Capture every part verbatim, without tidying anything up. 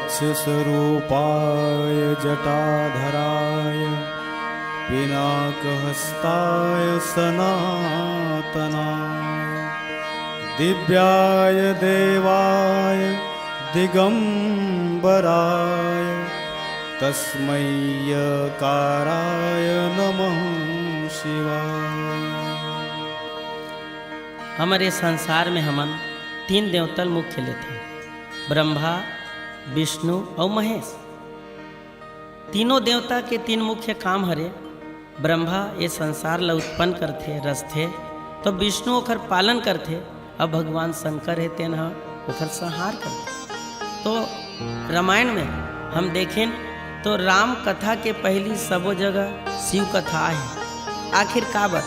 स्वरूपाय जटाधराय पिनाकहस्ताय सनातनाय दिव्याय देवाय दिगंबराय तस्मै यकाराय नमः शिवाय। हमर ये संसार में हमन तीन देवता ल मुख्य लेथन, ब्रह्मा, विष्णु अउ महेश। तीनों देवता के तीन मुख्य काम हरे। ब्रह्मा ये संसार ल उत्पन्न करथे, रचथे, तो विष्णु ओखर पालन करथे, अउ भगवान शंकर हे तेन ह ओखर संहार करथे। तो रामायण में हम देखेन तो राम कथा के पहली सबो जगह शिव कथा आहे। आखिर काबर?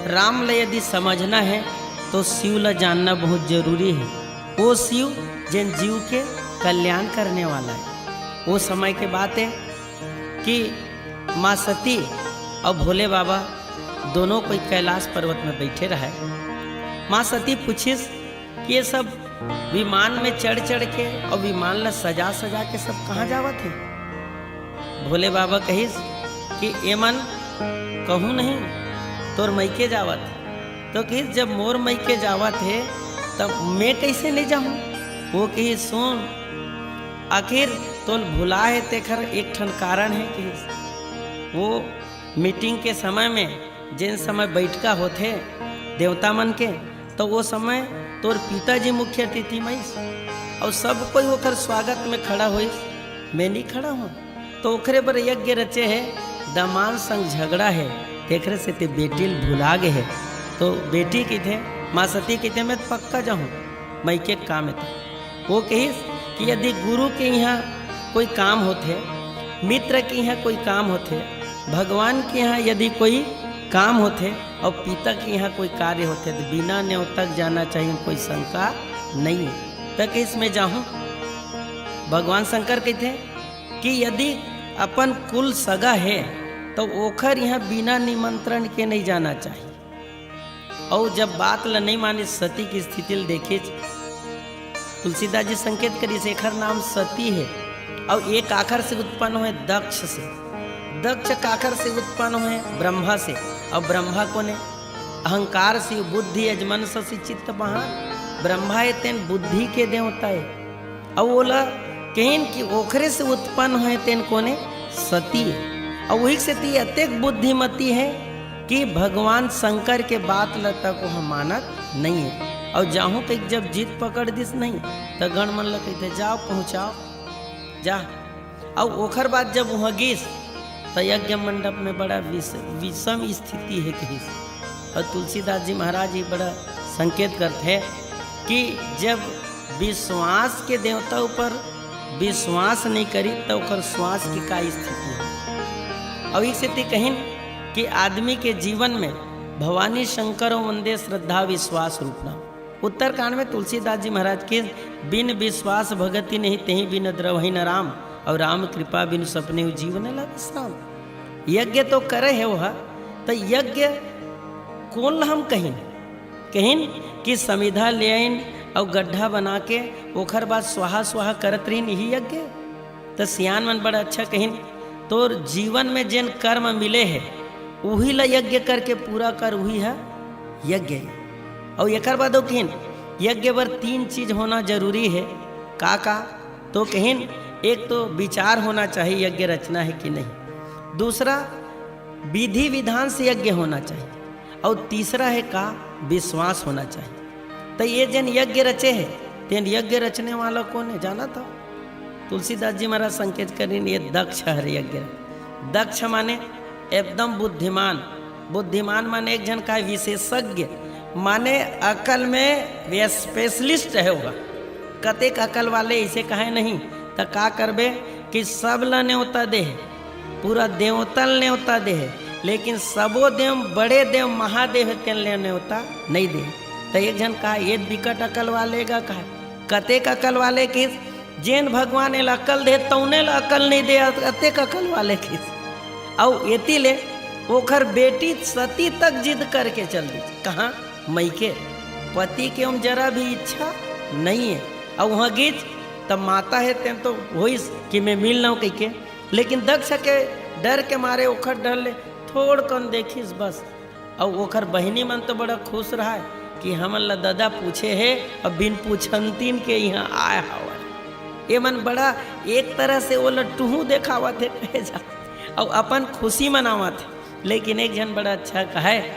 राम ल यदि समझना है तो शिव ल जानना बहुत जरूरी है। वो शिव जेन जीव के कल्याण करने वाला है। वो समय के बात है कि माँ सती अउ भोले बाबा दोनों कोई कैलाश पर्वत में बैठे रहे। माँ सती पूछिस कि ये सब विमान में चढ़ चढ़ के अउ विमान ला सजा सजा के सब कहाँ जावत हे? भोले बाबा कहिस कि एमन कहूँ नहीं, तोर मइके जावत हे। तो कहिस, जब मोर मइके जावत हे, तब मैं कैसे नहीं जाहूँ? वो कहिस, सुन, आखिर तोल भुला है तेखर एक ठन कारण है, कहिस। वो मीटिंग के समय में जेन समय बैठका होथे देवता मन के, तो वो समय तोर पिताजी मुख्य अतिथि माइस, अउ सब कोई ओकर स्वागत में खड़ा होइस, मैं नहीं खड़ा हूँ। तो ओकरे बर यज्ञ रचे है, दमांद संग झगड़ा है, तेखरे से ते बेटी ल भुला गे है। तो बेटी कहिथे, माँ सती कहिथे, मैं तो पक्का जाहूँ, मइके काम है तो। वो कहिस कि यदि गुरु के यहाँ कोई काम होथे, मित्र के यहाँ कोई काम होथे, भगवान के यहाँ यदि कोई काम होथे अउ पिता के यहाँ कोई कार्य होथे, तो बिना नेवता के जाना चाहिए, कोई शंका नहीं है। त कहिस मैं जाहूँ। भगवान शंकर कहिथे कि यदि अपन कुल सगा है, तो ओखर यहाँ बिना निमंत्रण के नहीं जाना चाहिए। अउ जब बात ल नहीं मानिस, सती के स्थिति ल देखिस, तुलसीदास जी संकेत करिस, एखर नाम सती है। अउ ये काखर से उत्पन्न होय? दक्ष से। दक्ष काखर से उत्पन्न होय? ब्रह्मा से। अउ ब्रह्मा कोन हे? अहंकार से, बुद्धि अजमन शशि चित्त बहान। ब्रह्मा हे तेन बुद्धि के देवता हे। अउ ओला कहिन कि ओखरे से उत्पन्न होय तेन कोन हे? सती हे। अउ उही सेती अतेक बुद्धिमती हे कि भगवान शंकर के बात ल तक ओह मानत नहीं हे। अउ जाहूँ कहिके जब जिद पकड़ दिस नहीं, त गण मन ल कहिथे, जाओ, पहुँचाओ, जा। अउ ओखर बाद जब उहाँ गिस, त यज्ञ मंडप में बड़ा विष-, विषम स्थिति हे कहिस। अउ तुलसीदास जी महाराज जी बड़ा संकेत करथे कि जब विश्वास के देवता ऊपर विश्वास नहीं करी, त ओकर श्वास के का स्थिति हो? अउ एक सेती कहिन कि आदमी के जीवन में भवानी शंकर वंदे श्रद्धा विश्वास रूपना। उत्तरकांड में तुलसीदास जी महाराज के, बिन विश्वास भगति नहीं, तेहि बिन द्रवहि न राम, अउ राम कृपा बिनु सपने हो जीवन ला विश्राम। यज्ञ तो करे हे वह, त यज्ञ कोन ला हम कहिन? कहिन कि समिधा ले आइन अउ गड्ढा बना के ओखर बाद स्वाहा स्वाहा करत रहिन, यही यज्ञ। त सियान मन बड़ा अच्छा कहिन, तोर जीवन में जेन कर्म मिले हे, उही ला यज्ञ करके पूरा कर, उही ह यज्ञ हे। अउ एकर बाद ओ कहिन, यज्ञ बर तीन चीज होना जरूरी हे। का का? तो कहिन, एक तो विचार होना चाहिए यज्ञ रचना है कि नहीं, दूसरा विधि विधान से यज्ञ होना चाहिए, अउ तीसरा हे का, विश्वास होना चाहिए। त ये जेन यज्ञ रचे हे, तेन यज्ञ रचने वाला कोन हे, जानत हो? तुलसीदास जी महाराज संकेत करिन, ये दक्ष हरे यज्ञ। दक्ष माने एकदम बुद्धिमान। बुद्धिमान माने एक झन का विशेषज्ञ, माने अकल में वे specialist हे होगा। कतेक अकल वाले इसे कहे नहीं, त का करबे कि सब ला नेवता दे हे, पूरा देवता ल नेवता दे हे, लेकिन सबो देव, बड़े देव महादेव हे, तेन ले नेवता नहीं दे। त एक झन कहा, "ये बिकट अकल वाले गा," कहा, "कतेक अकल वाले?" किस, "जेन भगवान एला अकल दे, तौने ला अकल नहीं दे, अतेक अकल वाले," किस। अउ एती ले ओखर बेटी सती तक जिद करके चल दी। कहाँ? मइके। पति के ओम जरा भी इच्छा नहीं है। अउ वहाँ गिस, त तब माता हे तेन तो होइस कि मैं मिल लऊं कहिके, लेकिन दक्ष के डर के मारे ओखर डर ले थोड़ कन देखिस बस। अउ ओखर बहिनी मन तो बड़ा खुश रहय कि हमन ला ददा पूछे हे, अउ बिन पूछंतिन के इहाँ आय हवय। ये मन बड़ा एक तरह से ओला टुहू देखावत हे कहे जा, अउ अपन खुशी मनावत हे। लेकिन एक झन बड़ा अच्छा कहय,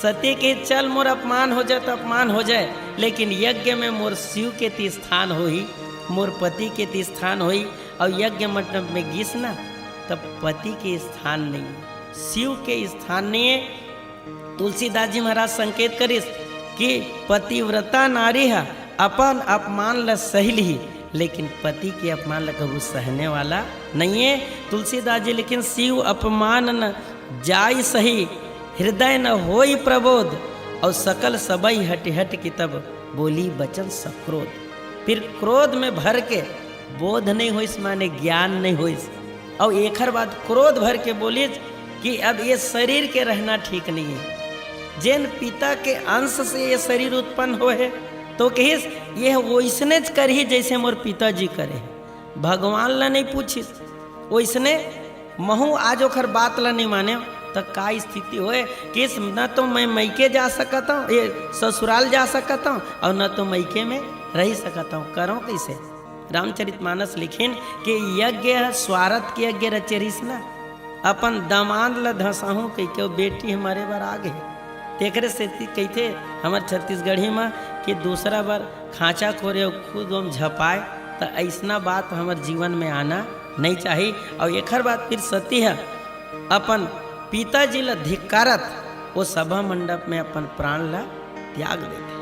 सती के, "चल, मोर अपमान हो जाय त अपमान हो जाय, लेकिन यज्ञ में मोर शिव के ती स्थान होही, मोर पति के ती स्थान होही।" अउ यज्ञ मंडप में गिस ना, तब पति के स्थान नहीं, शिव के स्थान नहीं है। तुलसीदास जी महाराज संकेत करिस कि पतिव्रता नारी ह अपन अपमान ल सहि लिही, लेकिन पति के अपमान ल कभू सहने वाला नइये। तुलसीदास जी लिखिन, "शिव अपमान न जाय सही, हृदय न होई प्रबोध, और सकल सबई हटि हटि कि तब बोली बचन सक्रोध।" फिर क्रोध में भर के बोध नहीं होइस, माने ज्ञान नहीं होइस, और एखर बाद क्रोध भर के बोलिस कि अब ये शरीर के रहना ठीक नहीं है। जेन पिता के अंश से ये शरीर उत्पन्न होय हे, तो कहिस, "ये वइसनेच करही जइसे मोर पिताजी करे हे।" भगवान ला नहीं पूछिस, वइसने महू आज ओखर बात ला नहीं माने, त का स्थिति होय कि न तो मैं मइके जा सकत हूँ, ये ससुराल जा सकत हूँ, और न तो मइके में रह सकत हूँ, करूँ कइसे? रामचरितमानस लिखिन कि यज्ञ ह स्वारथ के यज्ञ रचे रहिस ना, अपन दमांद ल धसाहूं कहिके ओ बेटी ह मरे बर आ गे। तेकरे सेती कहिथे हमर छत्तीसगढ़ी म कि दूसरा बर खांचा खोरे अउ खुद ओम झपाए, त अइसना बात हमर जीवन में आना नइ चाही। अउ एखर बाद फिर सती ह अपन पिताजी ल धिक्कारत ओ सभा मंडप में अपन प्राण ल त्याग देथे।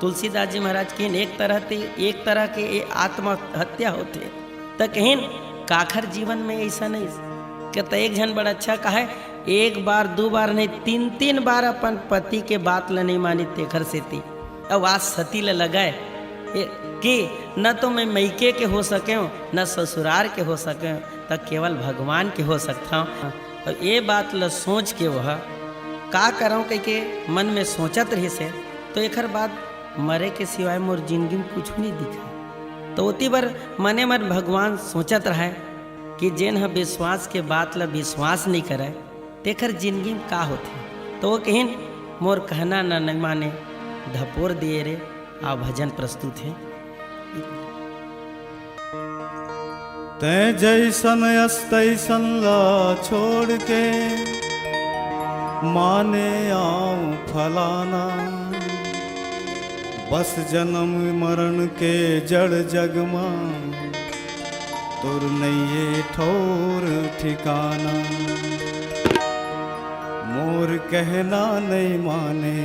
तुलसीदास जी महाराज के एक तरह ते, एक तरह के ये आत्महत्या होथे। त कहिन काखर जीवन में ऐसा नहीं। कहता एक झन बड़ा अच्छा कहे, एक बार, दो बार नहीं, तीन, तीन बार अपन पति के बात ल नहीं मानी, तेखर सेती अब आज सती ल लगाए ए, कि न तो मैं मइके के हो सके हूँ, न ससुरार के हो सके हूँ, त केवल भगवान के हो सकता हूँ। अउ ये बात ल सोच के वह का करंव कहिके मन में सोचत रहिस हे, तो एखर बाद मरे के सिवाय मोर जिनगी में कुछु नइ दिखय। तो ओती बर मने मन भगवान सोचत रहय कि जेन ह विश्वास के बात ल विश्वास नइ करय, तेखर जिनगी में का होथे। तो वो कहिन, "मोर कहना न नइ माने, धपोर दिए रे।" आ भजन प्रस्तुत हे। तैं जैसन अस तैसन ला छोड़ के माने आऊं फलाना। बस जन्म मरण के जड़ जग मा तोर नइये ठौर ठिकाना। मोर कहना नहीं माने,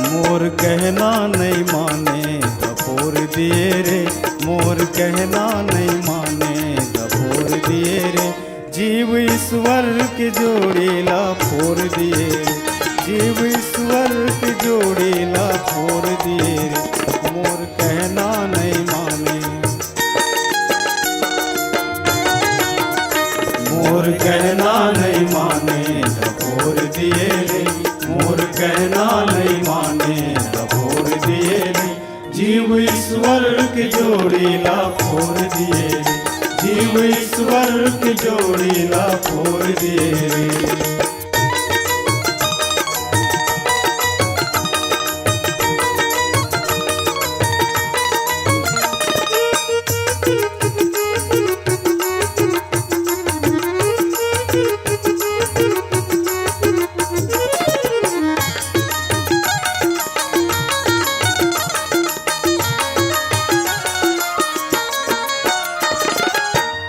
मोर कहना नहीं माने, धपोर दिए रे। मोर कहना नहीं माने, धपोर दिए रे। जीव ईश्वर के जोड़ी ला फोर दिए रे। जीव ईश्वर के जोड़ी ला फोर दिए रे। मोर कहना नहीं माने, मोर कहना नहीं माने, धपोर दिए रे। मोर कहना नहीं माने, धपोर दिए रे। जीव ईश्वर के जोड़ी ला फोर दिए रे। जीव ईश्वर के जोड़ी ला फोर दिए रे।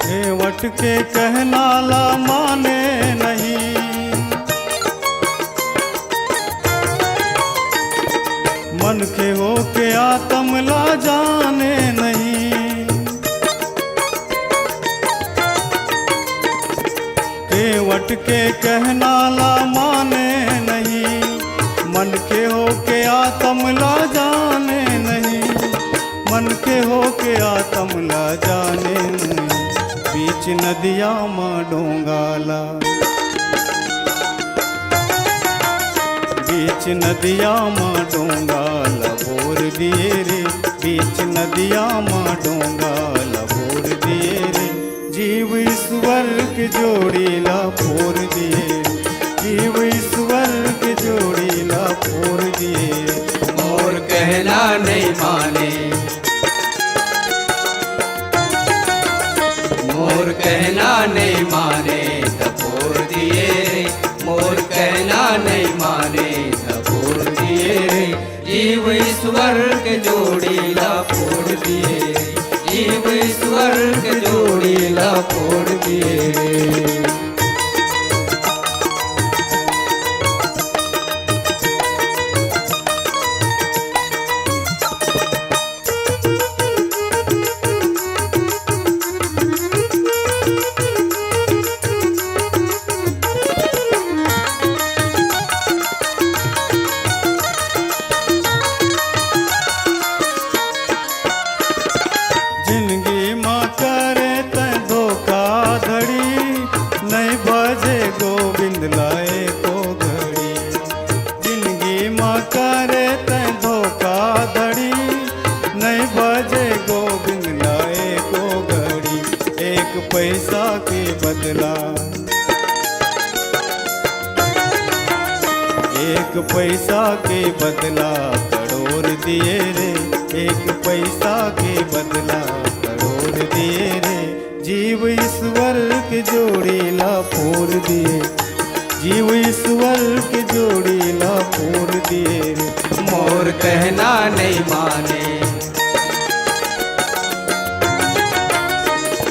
केवट के कहना ला माने नहीं, मनखे होके आतम ला जाने नहीं। केवट के कहना ला माने नहीं, मनखे होके आतम ला जाने नहीं। मनखे होके आतम ला जाने नहीं, बीच नदिया मा डोंगा ला, बीच नदिया मा डोंगा ला बोर दिए रे, बीच नदिया म डोंगा ला बोर दिए रे, जीव ईश्वर के जोड़ी ला फोर दिए। जीव ईश्वर के जोड़ी ला फोर दिए। मोर कहना नहीं माने, मोर कहना नहीं माने, त फोर दिए रे। मोर कहना नहीं माने, त फोर दिए रे। जीव ईश्वर के जोड़ी ला फोर दिए, जीव ईश्वर के जोड़ी ला फोर दिए। जिनगी मा करे तैं धोखाधड़ी, नहीं बजे गोविंद ला एको घड़ी। जिनगी मा करे तैं धोखाधड़ी, नहीं बजे गोविंद ला एको घड़ी। एक पैसा के बदला, एक पैसा के बदला करोड़ दिए रे, एक पैसा के बदला करोड़ दिए रे। जीव ईश्वर के जोड़ी ला फोर दिए, जीव ईश्वर के जोड़ी ला फोर दिए रे। मोर कहना नहीं माने,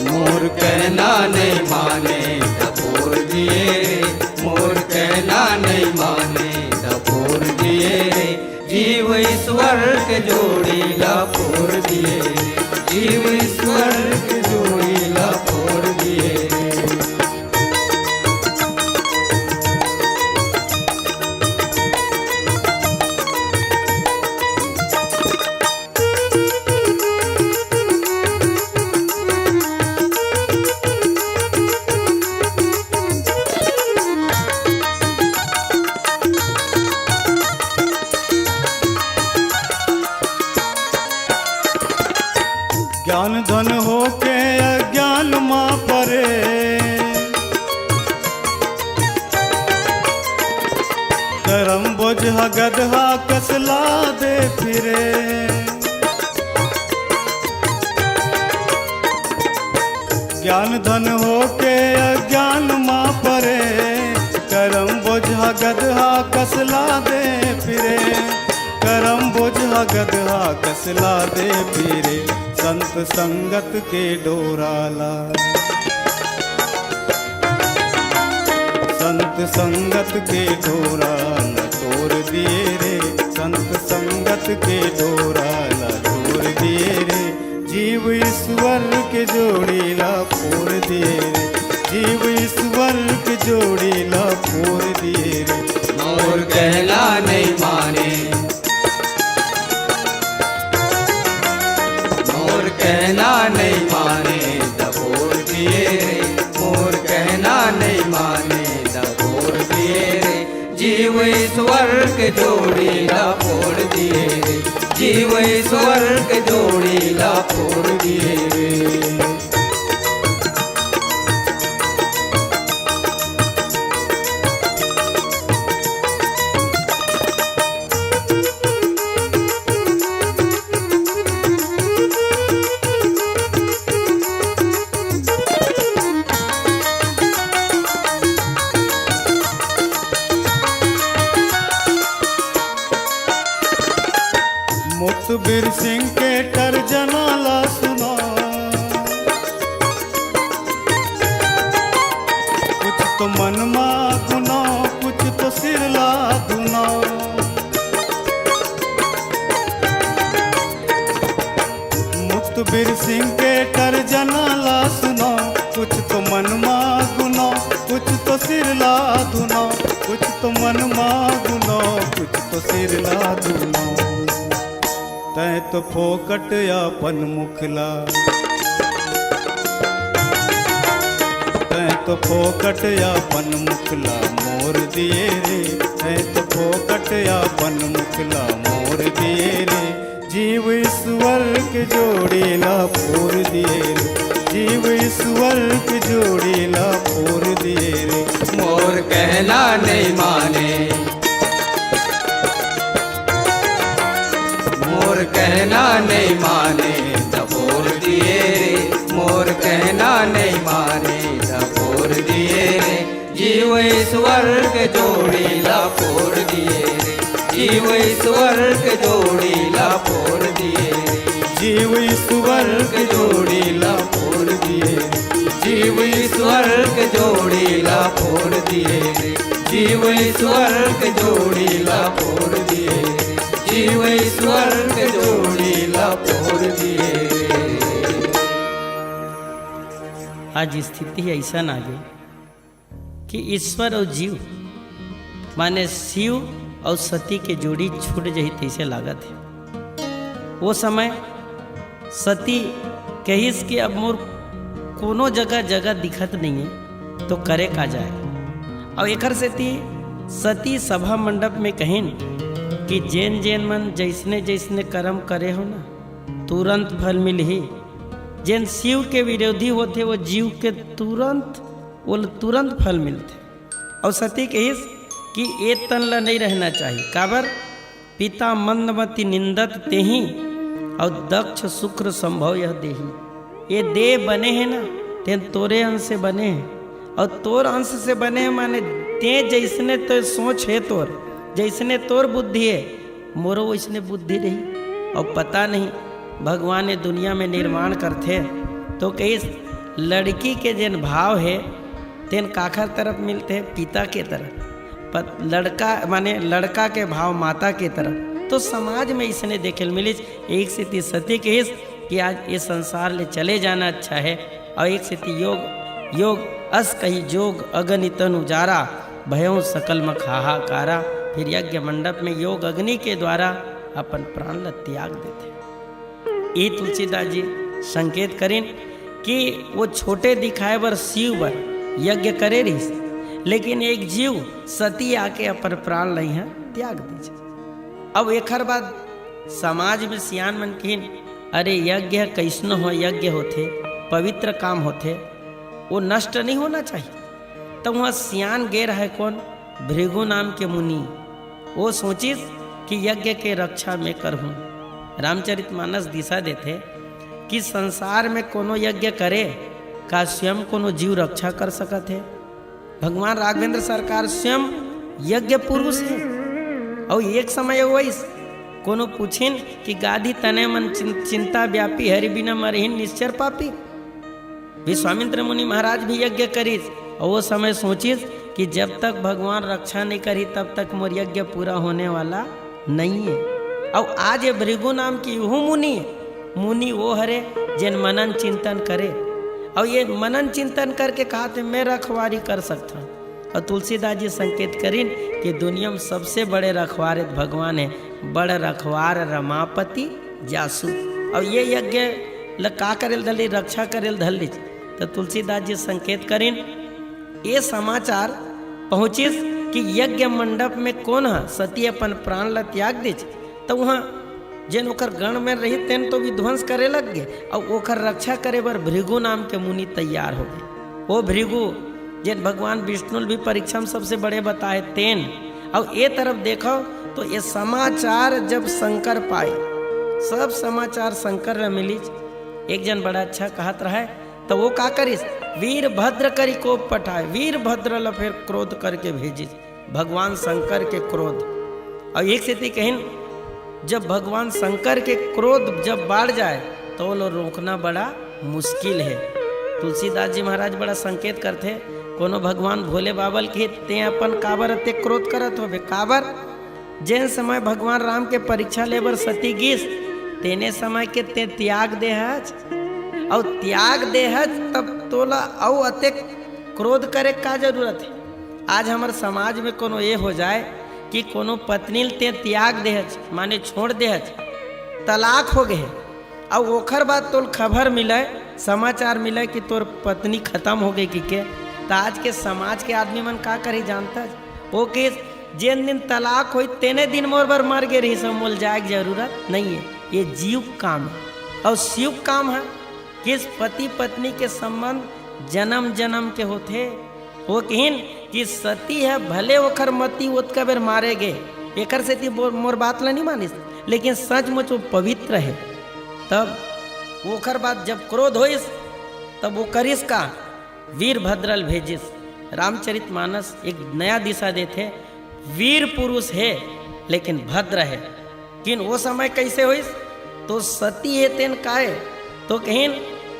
मोर कहना नहीं माने, त फोर दिए रे। मोर कहना नहीं माने, त फोर दिए रे। जीव ईश्वर के जोड़ी ला फोर दिए रे। जीव ईश्वर के जोड़ी ला फोर दिए रे। ज्ञान धन होके अज्ञान मा परे, करम बोझ ह गदहा कस लादे फिरे। ज्ञान धन होके अज्ञान मा परे, करम बोझ ह गदहा कस लादे फिरे। करम बोझ ह गदहा कस लादे फिरे, संत संगत के डोरा ला। संत संगत के डोरा ला तोर दिए रे, संत संगत के डोरा ला तोर दिए रे। जीव ईश्वर के जोड़ी ला फोर दिए रे, जीव ईश्वर के जोड़ी ला फोर दिए रे। मोर कहना नहीं माने, मोर कहना नहीं माने, त फोर दिए रे। मोर कहना नहीं माने, त फोर दिए रे। जीव ईश्वर के जोड़ी ला फोर दिए रे। जीव ईश्वर के जोड़ी ला फोर दिए रे। मुक्तबीर सिंह के टर्जना ला सुनो, कुछ तो मन मा गुनो, कुछ तो सिर ला धुनो। मुक्तबीर सिंह के टर्जना ला सुनो, कुछ तो मन मा गुनो, कुछ तो सिर ला धुनो, कुछ तो मन मा गुनो, कुछ तो सिर ला धुनो। तैं तो फोकट अपन मुखला, तैं तो फोकट अपन मुखला मोर दिए रे, तैं तो फोकट अपन मुखला मोर दिए रे। कहना नहीं माने त फोड़ दिए रे, मोर कहना नहीं माने त फोड़ दिए रे। जीव ईश्वर के जोड़ी ला फोड़ दिए रे, जीव ईश्वर के जोड़ी ला फोड़ दिए रे। जीव ईश्वर के जोड़ी ला फोड़ दिए रे, जीव ईश्वर के जोड़ी ला फोड़ दिए रे। जीव ईश्वर के जोड़ी ला फोड़ दिए रे, जीव ईश्वर के जोड़ी ला फोड़ दिए रे। आज स्थिति अइसन आगे कि ईश्वर अउ जीव, माने शिव अउ सती के जोड़ी छूट जही तइसे लागत हे। वो समय सती कहिस कि अब मोर कोनो जगह जगह दिखत नइये, तो करे का जाए। अउ एकर सेती सती सभा मंडप में कहिन कि जेन जेन मन जइसने जइसने कर्म करे हो ना, तुरंत फल मिलही। जेन शिव के विरोधी होथे, वो जीव के तुरंत, वो तुरंत फल मिलथे। अउ सती कहिस कि ए तन ला नइ रहना चाही, काबर? पिता मंदमति निंदत तेहि, अउ दक्ष शुक्र संभव यह देहि। ये देह बने हे ना, तेन तोरे अंश से बने हे, अउ तोर अंश से बने हे, माने ते जइसने तो सोच हे तोर, जइसने तोर बुद्धि हे, मोरो वइसने बुद्धि रही। अउ पता नहीं, भगवान ये दुनिया में निर्माण करथे, तो कहिस लड़की के जेन भाव हे, तेन काखर तरफ मिलथे? पिता के तरफ। पत-, लड़का, माने लड़का के भाव माता के तरफ। तो समाज में इसने देखे ल मिलिस। एक सेती सती कहिस कि आज ये संसार ले चले जाना अच्छा हे, अउ एक सेती योग, योग अस कही जोग अगनि तन उजारा, भयउ सकल मख हाहाकारा। फिर यज्ञ मंडप में योग अग्नि के द्वारा अपन प्राण ल त्याग देथे। ई तुलसीदास जी संकेत करिन कि वो छोटे दिखाए बर शिव बर यज्ञ करे रहिस, लेकिन एक जीव सती आके अपन प्राण ल इहाँ त्याग दीस। अब एखर बाद समाज में सियान मन कहिन, "अरे, यज्ञ कइसनो हो, यज्ञ होथे, पवित्र काम होथे, वो नष्ट नहीं होना चाहिए।" त उहाँ सियान गे रहय कोन? भृगु नाम के मुनि। वो सोचिस कि यज्ञ के रक्षा मैं करहूँ। रामचरित मानस दिशा देथे कि संसार में कोनो यज्ञ करे, का स्वयं कोनो जीव रक्षा कर सकत हे? भगवान राघवेंद्र सरकार स्वयं यज्ञ पुरुष हे। अउ एक समय वइस, कोनो पूछिन कि गाधी तने मन चिन-, चिंता व्यापी, हरि बिना मरहिन निश्चर पापी। विश्वामित्र मुनि महाराज भी यज्ञ करिस, अउ वो समय सोचिस कि जब तक भगवान रक्षा नहीं करी, तब तक मोर यज्ञ पूरा होने वाला नहीं है। अउ आज ये भृगु नाम की इहू मुनि, मुनि वो हरे जेन मनन चिंतन करे, अउ ये मनन चिंतन करके कहाथे, "मैं रखवारी कर सकता हूँ।" अउ तुलसीदास जी संकेत करिन कि दुनिया में सबसे बड़े रखवार भगवान है, "बड़ रखवार रमापति जासु।" अउ ये यज्ञ ल का करे ल धर लीस? रक्षा करे ल धर लीस। त तुलसीदास जी संकेत करिन, ये समाचार पहुँचिस कि यज्ञ मंडप में कोन ह सती अपन प्राण ल त्याग दीस, त उहाँ जेन ओकर गण में रही, तेन तो विध्वंस करे लग गे, अउ ओकर रक्षा करे बर भृगु नाम के मुनि तैयार हो गे। वो भृगु, जेन भगवान विष्णु ल भी परीक्षा में सबसे बड़े बताए, तेन। अउ ए तरफ देखो, तो ये समाचार जब शंकर पाए, सब समाचार शंकर ल मिलिस। एक जन बड़ा अच्छा कहत रहय, त वो का करिस? वीरभद्र करि कोप पठाए, वीरभद्र ल फेर क्रोध करके भेजिस। भगवान शंकर के क्रोध। अउ एक सेती कहिन, जब भगवान शंकर के क्रोध जब बाढ़ जाए, त ओला रोकना बड़ा मुश्किल हे। तुलसीदास जी महाराज बड़ा संकेत करथे, कोनो भगवान भोले बाबा ल कहे, "तें अपन काबर अते क्रोध करत होबे? काबर?" जेन समय भगवान राम के परीक्षा ले बर सती गिस, तेने समय के तें त्याग देहच, अउ त्याग देहच, तब तोला अउ अतेक क्रोध करे का जरूरत हे? आज हमर समाज में कोनो ये हो जाए कि कोनो पत्नी ल तें त्याग देहच, माने छोड़ देहच, तलाक हो गे हे, अउ ओखर बाद तोल खबर मिले, समाचार मिले कि तोर पत्नी खत्म हो गई कि के, त आज के समाज के आदमी मन का करही जानथस? वो कहिस, "जेन दिन तलाक होई, तेने दिन मोर बर मर गे रहिस, मोल जाए के जरूरत नहीं है।" ये जीव काम है। अउ शिव काम है कि इस पति पत्नी के संबंध जन्म जन्म के होथे। वो कहिन कि सती है, भले ओखर मती ओतका बेर मारे गे, एकर सेती बो-, मोर बात ल नहीं मानिस, लेकिन सचमुच वो पवित्र हे। तब ओकर बाद जब क्रोध होइस, तब वो करिस का? वीरभद्र ल भेजिस। रामचरितमानस एक नया दिशा देथे, वीर पुरुष हे लेकिन भद्र हे। किन वो समय कइसे होइस? तो सती हे तेन काय, तो कहिन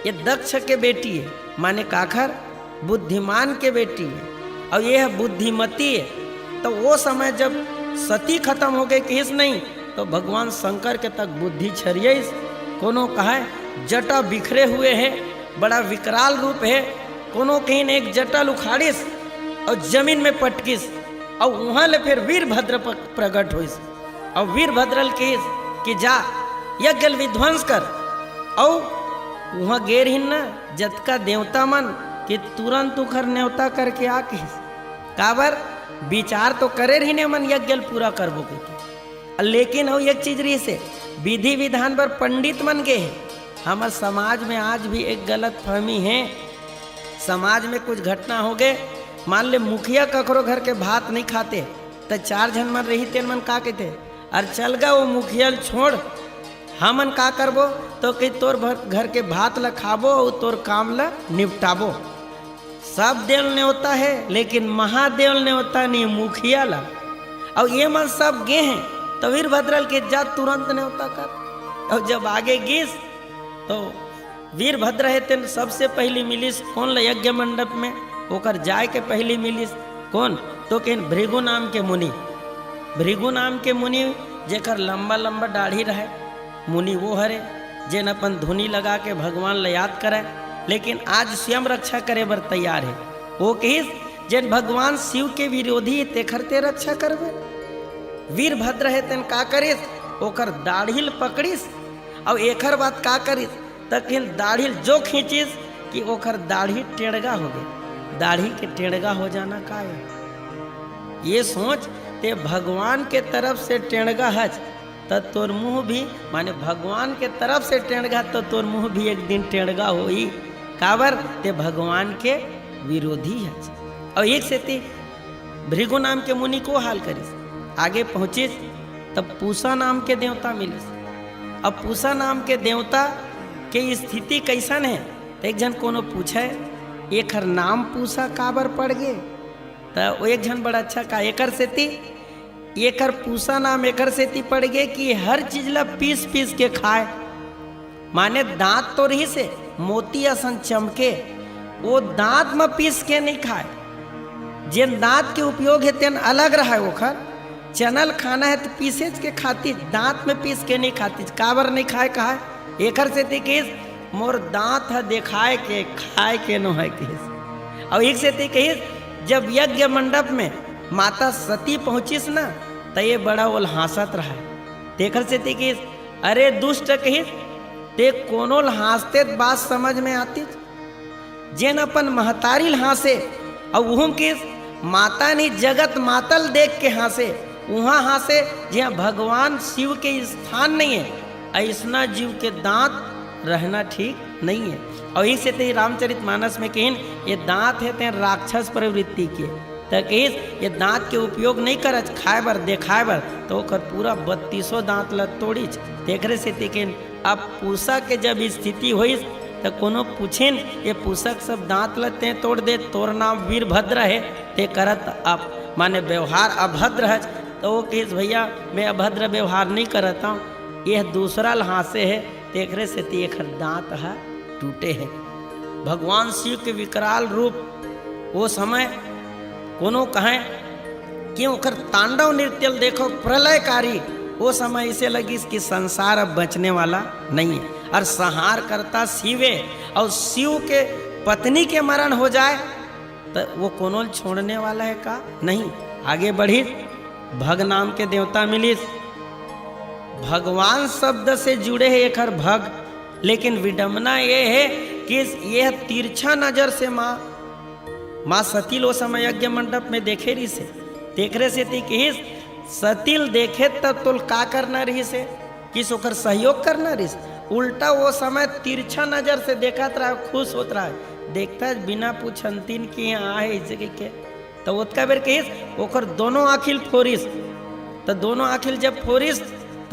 ये दक्ष के बेटी हे, माने काखर? बुद्धिमान के बेटी हे, अउ ये ह बुद्धिमती हे। तो वो समय जब सती खतम हो गे, कहिस नहीं, तो भगवान शंकर के तक बुद्धि छरियइस। कोनो कहय जटा बिखरे हुए हे, बड़ा विकराल रूप हे, कोनो कहिन एक जटा ल उखाड़िस अउ जमीन में पटकिस, अउ उहां ले फेर वीरभद्र प-, प्रगट होइस। अउ वीरभद्र ल कहिस कि जा यज्ञ ल विध्वंस कर। अउ उहां गे रहिन न जतका देवता मन, कि तुरंत उखर नेवता करके आ कहिस। काबर? विचार तो करे रहिन ए मन यज्ञ ल पूरा करबो कहिके। लेकिन अउ एक चीज रहिस हे, विधि विधान बर पंडित मन गे हे। हमर समाज में आज भी एक गलत फहमी हे। समाज में कुछ घटना हो गे, मान ले मुखिया ककरो घर के भात नहीं खाते, त चार झन मन रही, तेन मन का कहिथे? अरे चल गा, वो मुखिया ल छोड़, हमन का करबो? तो कही तोर भर-, घर के भात ल खाबो अउ तोर काम ल निपटाबो। सब देव ल नेवता हे, लेकिन महादेव ल नेवता नहीं, मुखिया ल। अउ ये मन सब गे हे, तो वीरभद्र ल के जा तुरंत नेवता कर। अउ जब आगे गिस, तो वीरभद्र हे तेन सबसे पहली मिलिस कोन ल? यज्ञ मंडप में। ओकर जाय के पहली मिलिस कोन? तो कहिन भृगु नाम के मुनि। भृगु नाम के मुनि, जेकर लंबा लंबा दाढ़ी रहय, मुनि वो हरे, जेन अपन धुनी लगा के भगवान ल याद करय, लेकिन आज स्वयं रक्षा करे बर तैयार हे। वो कहिस, जेन भगवान शिव के विरोधी हे, तेखर ते रक्षा करबे। वीरभद्र हे तेन का करिस? ओकर दाढ़ी ल पकड़िस, अउ एखर बाद का करिस? त कहिन दाढ़ी ल जो खींचिस कि ओखर दाढ़ी टेड़गा हो गे। दाढ़ी के टेड़गा हो जाना का हे? ये सोच, ते भगवान के तरफ से टेड़गा हच, त तोर मुंह भी, माने भगवान के तरफ से टेड़गा, त तोर मुंह भी एक दिन टेड़गा होही। काबर? ते भगवान के विरोधी हच। अउ एक सेती भृगु नाम के मुनि को हाल करिस, आगे पहुंचिस, तब पूसा नाम के देवता मिलिस। अब पूसा नाम के देवता के स्थिति कइसन हे? त एक झन कोनो पूछय, "एखर नाम पूसा काबर पड़ गे?" त वो एक झन बड़ा अच्छा कहा, "एकर सेती, एखर पूसा नाम एकर सेती पड़ गे कि हर चीज ला पीस पीस के खाय।" माने दांत तो रहिस हे, मोती असन चमके, वो दांत म पीस के नहीं खाय। जेन दांत के उपयोग हे, तेन अलग रहय ओखर। चना ल खाना हे, त पीसेच के खातिस, दांत में पीस के नहीं खातिस। काबर नहीं खाय, कहय? एखर सेती कहिस, "मोर दांत ह देखाय के, खाय के नोहय," कहिस। अउ एक सेती कहिस, जब यज्ञ मंडप में माता सती पहुंचिस न, त ये बड़ा ओल हाँसत रहय। तेखर सेती कहिस, "अरे दुष्ट," कहिस, "ते कोनो ल हाँसते त बात समझ में आतिस?" जेन अपन महतारी ल हाँसे, अउ उहू के माता नहीं, जगत माता ल देख के हाँसे, उहाँ हाँसे, जिहाँ भगवान शिव के स्थान नहीं हे, अइसना जीव के दांत रहना ठीक नहीं हे। अउ इसे ते रामचरित मानस में कहिन, "ये दांत हे ते राक्षस प्रवृत्ति के।" त कहिस, "ये दांत के उपयोग नहीं करच खाय बर, देखाय बर," त ओकर पूरा बत्तीसों दांत ल तोड़िच। तेखरे सेती कहिन, अब पूसा के जब स्थिति होइस, त कोनो पूछिन, "ये पूसा के सब दांत ल तें तोड़ दे, तोर नाम वीरभद्र हे, तें करत अब, माने व्यवहार अभद्र हच।" त वो कहिस, "भैया, मैं अभद्र व्यवहार नहीं करत हूँ, ये दूसरा ल हाँसे हे, तेखरे सेती एखर दांत ह टूटे हे।" भगवान शिव के विकराल रूप, वो समय कोनो कहय कि ओकर तांडव नृत्य ल देखो, प्रलयकारी। वो समय इसे लगिस कि संसार अब बचने वाला नहीं हे। अउ संहारकर्ता शिव हे, अउ शिव के पत्नी के मरण हो जाय, त वो कोनो ल छोड़ने वाला हे का? नहीं। आगे बढ़िस, भग नाम के देवता मिलिस। भगवान शब्द से जुड़े हे एखर भग, लेकिन विडंबना ये हे कि ये तिरछा नजर से माँ, माँ सती ल ओ समय यज्ञ मंडप में देखे रहिस हे। तेखरे सेती कहिस, "सती ल देखे त तोल का करना रहिस हे?" कहिस, "ओकर सहयोग करना रहिस।" उल्टा वो समय तिरछा नजर से देखत रहय, खुश होत रहय, "देखत हस बिना पूछंतिन के यहाँ आहे," अइसे कहिके। त ओतका बेर कहिस, ओकर दोनों आँखी ल फोरिस। त दोनों आँखी ल जब फोरिस, त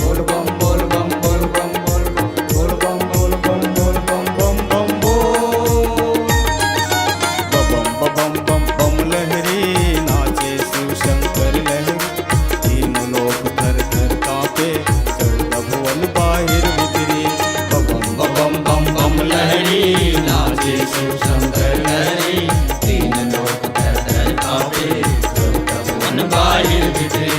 बोल बम, बोल बम, बोल बम, बोल बम, बोल बम, बोल बम, बोल बम, बम बम बोल। बबम बबम बम बम लहरी, नाचे शिव शंकर लहरी। तीन लोक थर थर कांपे, चौदह भुवन बाहिर भीतरी। बबम बबम बम बम लहरी, नाचे शिव शंकर लहरी। तीन लोक थर थर कांपे, चौदह भुवन बाहिर भीतरी।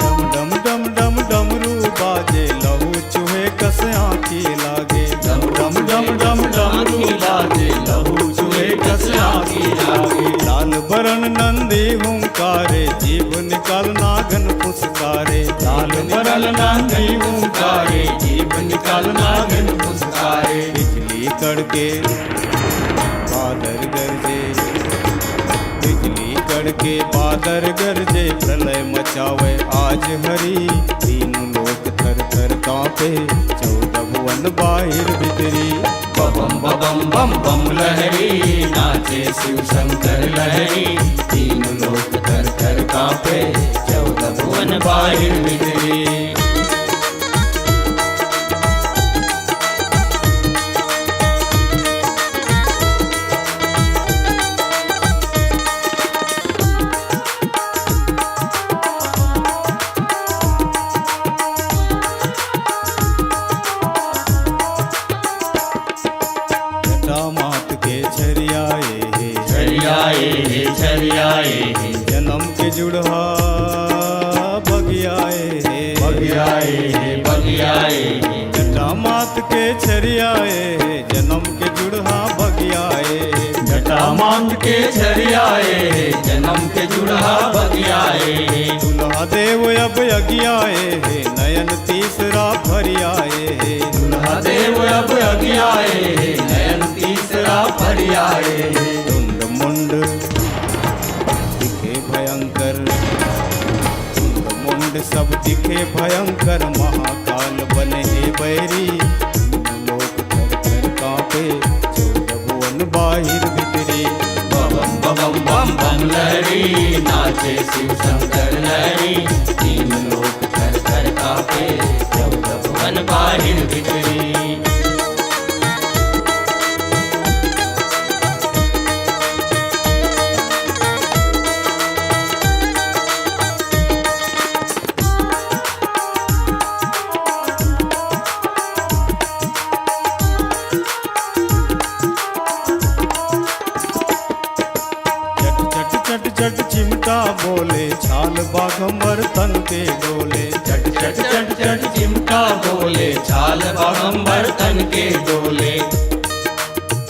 डम डम डम डम डमरू बाजे, लहू चूहे कस आँखी लागे। डम डम डम डम डमरू बाजे, लहू चूहे कस आँखी लागे। लाल बरन नंदी हुंकारे, जीभ निकाल नागन फुसकारे। लाल बरन नंदी हुंकारे, जीभ निकाल नागन फुसकारे। बिजली कड़के बादर गरजे, बिजली कड़के बादर गरजे, प्रलय मचावे आज हरी। तीन लोक थर थर कांपे, चौदह भुवन बाहिर भीतरी। बबम बबम बम बम लहरी, नाचे शिव शंकर लहरी। तीन लोक थर थर कांपे, चौदह भुवन बाहिर भीतरी। जटा माथ के छरियाए हे, छरियाए हे, छरियाए हे। जनम के जुड़हा बगियाए हे, बगियाए हे, बगियाए हे। जटा माथ के छरियाए हे, जनम के जुड़हा बगियाए हे। जटा माथ के छरियाए हे, जनम के जुड़हा बगियाए हे। दुल्हा देव अब अगियाए हे, नयन तीसरा फरियाए हे। दुल्हा देव अब अगियाए हे, नयन तीसरा फरियाए हे। झुंड मुंड दिखे भयंकर, झुंड मुंड सब दिखे भयंकर, महाकाल बने हे बैरी। तीनों लोक थर थर कांपे, चौदह भुवन बाहिर भीतरी। बबम बबम बम बम लहरी, नाचे शिव शंकर लहरी। तीन लोक थर थर कांपे, चौदह भुवन बाहिर भीतरी। चट चट चट चट चिमटा बोले, छाल बाघ बाघंबर तन के डोले। चट चट चट चट चिमटा बोले, छाल बाघंबर तन के डोले।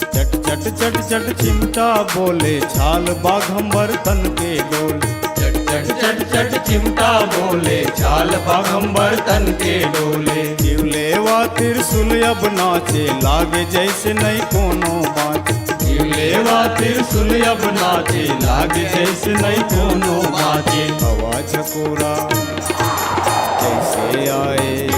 चट चट चट चट चिमटा बोले, छाल बाघंबर तन के डोले। चट चट चट चट चिमटा बोले, छाल बाघंबर तन के डोले। शिवलेवा त्रिशूल अब नाचे, लागे जैसे नहीं कोनो बाँचे। शिवलेवा त्रिशूल अब नाचे, लागे जैसे नहीं कोनो बाँचे। हवा झकोरा जैसे आए,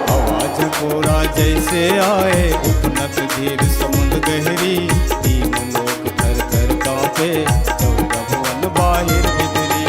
हवा झकोरा जैसे आए, उफनत धीर समुंद गहरी। तीन लोक थर थर कांपे, चौदह भुवन बाहिर भीतरी।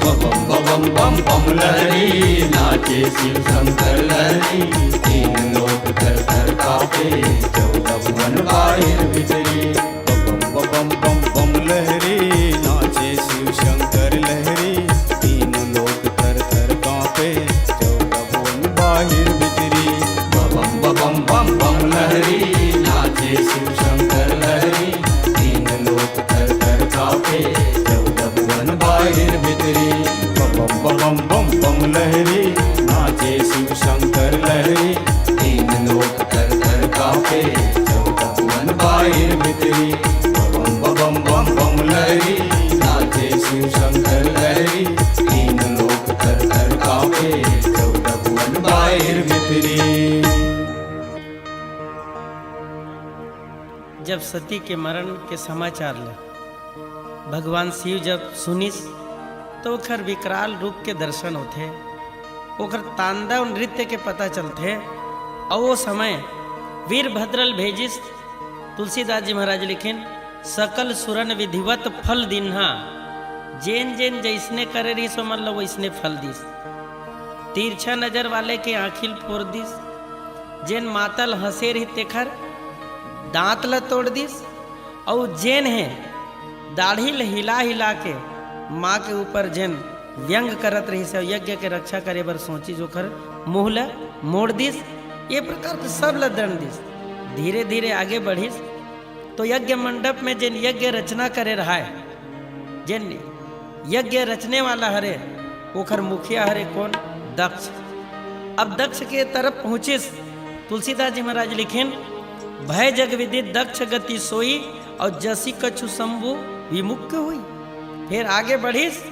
बबम बबम बम बम लहरी, नाचे शिव शंकर लहरी। तीन लोक थर थर कांपे, चौदह भुवन बाहिर भीतरी। बबम बबम बम बम लहरी, नाचे शिव शंकर लहरी। तीन लोक थर थर कांपे, चौदह भुवन बाहिर भीतरी। बबम बबम बम बम लहरी, नाचे शिव शंकर लहरी। तीन लोक थर थर कांपे, चौदह भुवन बाहिर भीतरी। बबम बबम बम बम लहरी, नाचे शिव शंकर लहरी। तीन लोक थर थर कांपे, चौदह भुवन बाहिर भीतरी। बबम बबम बम बम लहरी, नाचे शिव शंकर लहरी। तीन लोक थर थर कांपे, चौदह भुवन बाहिर भीतरी। जब सती के मरण के समाचार ल भगवान शिव जब सुनिस, तो ओखर विकराल रूप के दर्शन होथे, ओखर तांडव नृत्य के पता चलथे। अउ वो समय वीरभद्र ल भेजिस। तुलसीदास जी महाराज लिखिन, "सकल सुरन विधिवत फल दिन्हा।" जेन जेन जैसने करे रहिस, ओमन ल वैसने फल दिस। तिरछा नजर वाले के आँखी ल फोर दिस, जेन मातल हंसे रही तेखर दांत ल तोड़ दिस, अउ जेन हे दाढ़ी ल हिला हिला के माँ के ऊपर जेन व्यंग करत रहिस अउ यज्ञ के रक्षा करे बर सोचिस, ओखर मुंह ल मोड़ दिस। ये प्रकार के सब ल दंड दिस। धीरे धीरे आगे बढ़िस, तो यज्ञ मंडप में जेन यज्ञ रचना करे रहाय, जेन यज्ञ रचने वाला हरे, ओखर मुखिया हरे कोन? दक्ष। अब दक्ष के तरफ पहुंचिस। तुलसीदास जी महाराज लिखिन, "भय जग विदित दक्ष गति सोई, और जसी कछु शंभु विमुख होई।" फिर आगे बढ़िस,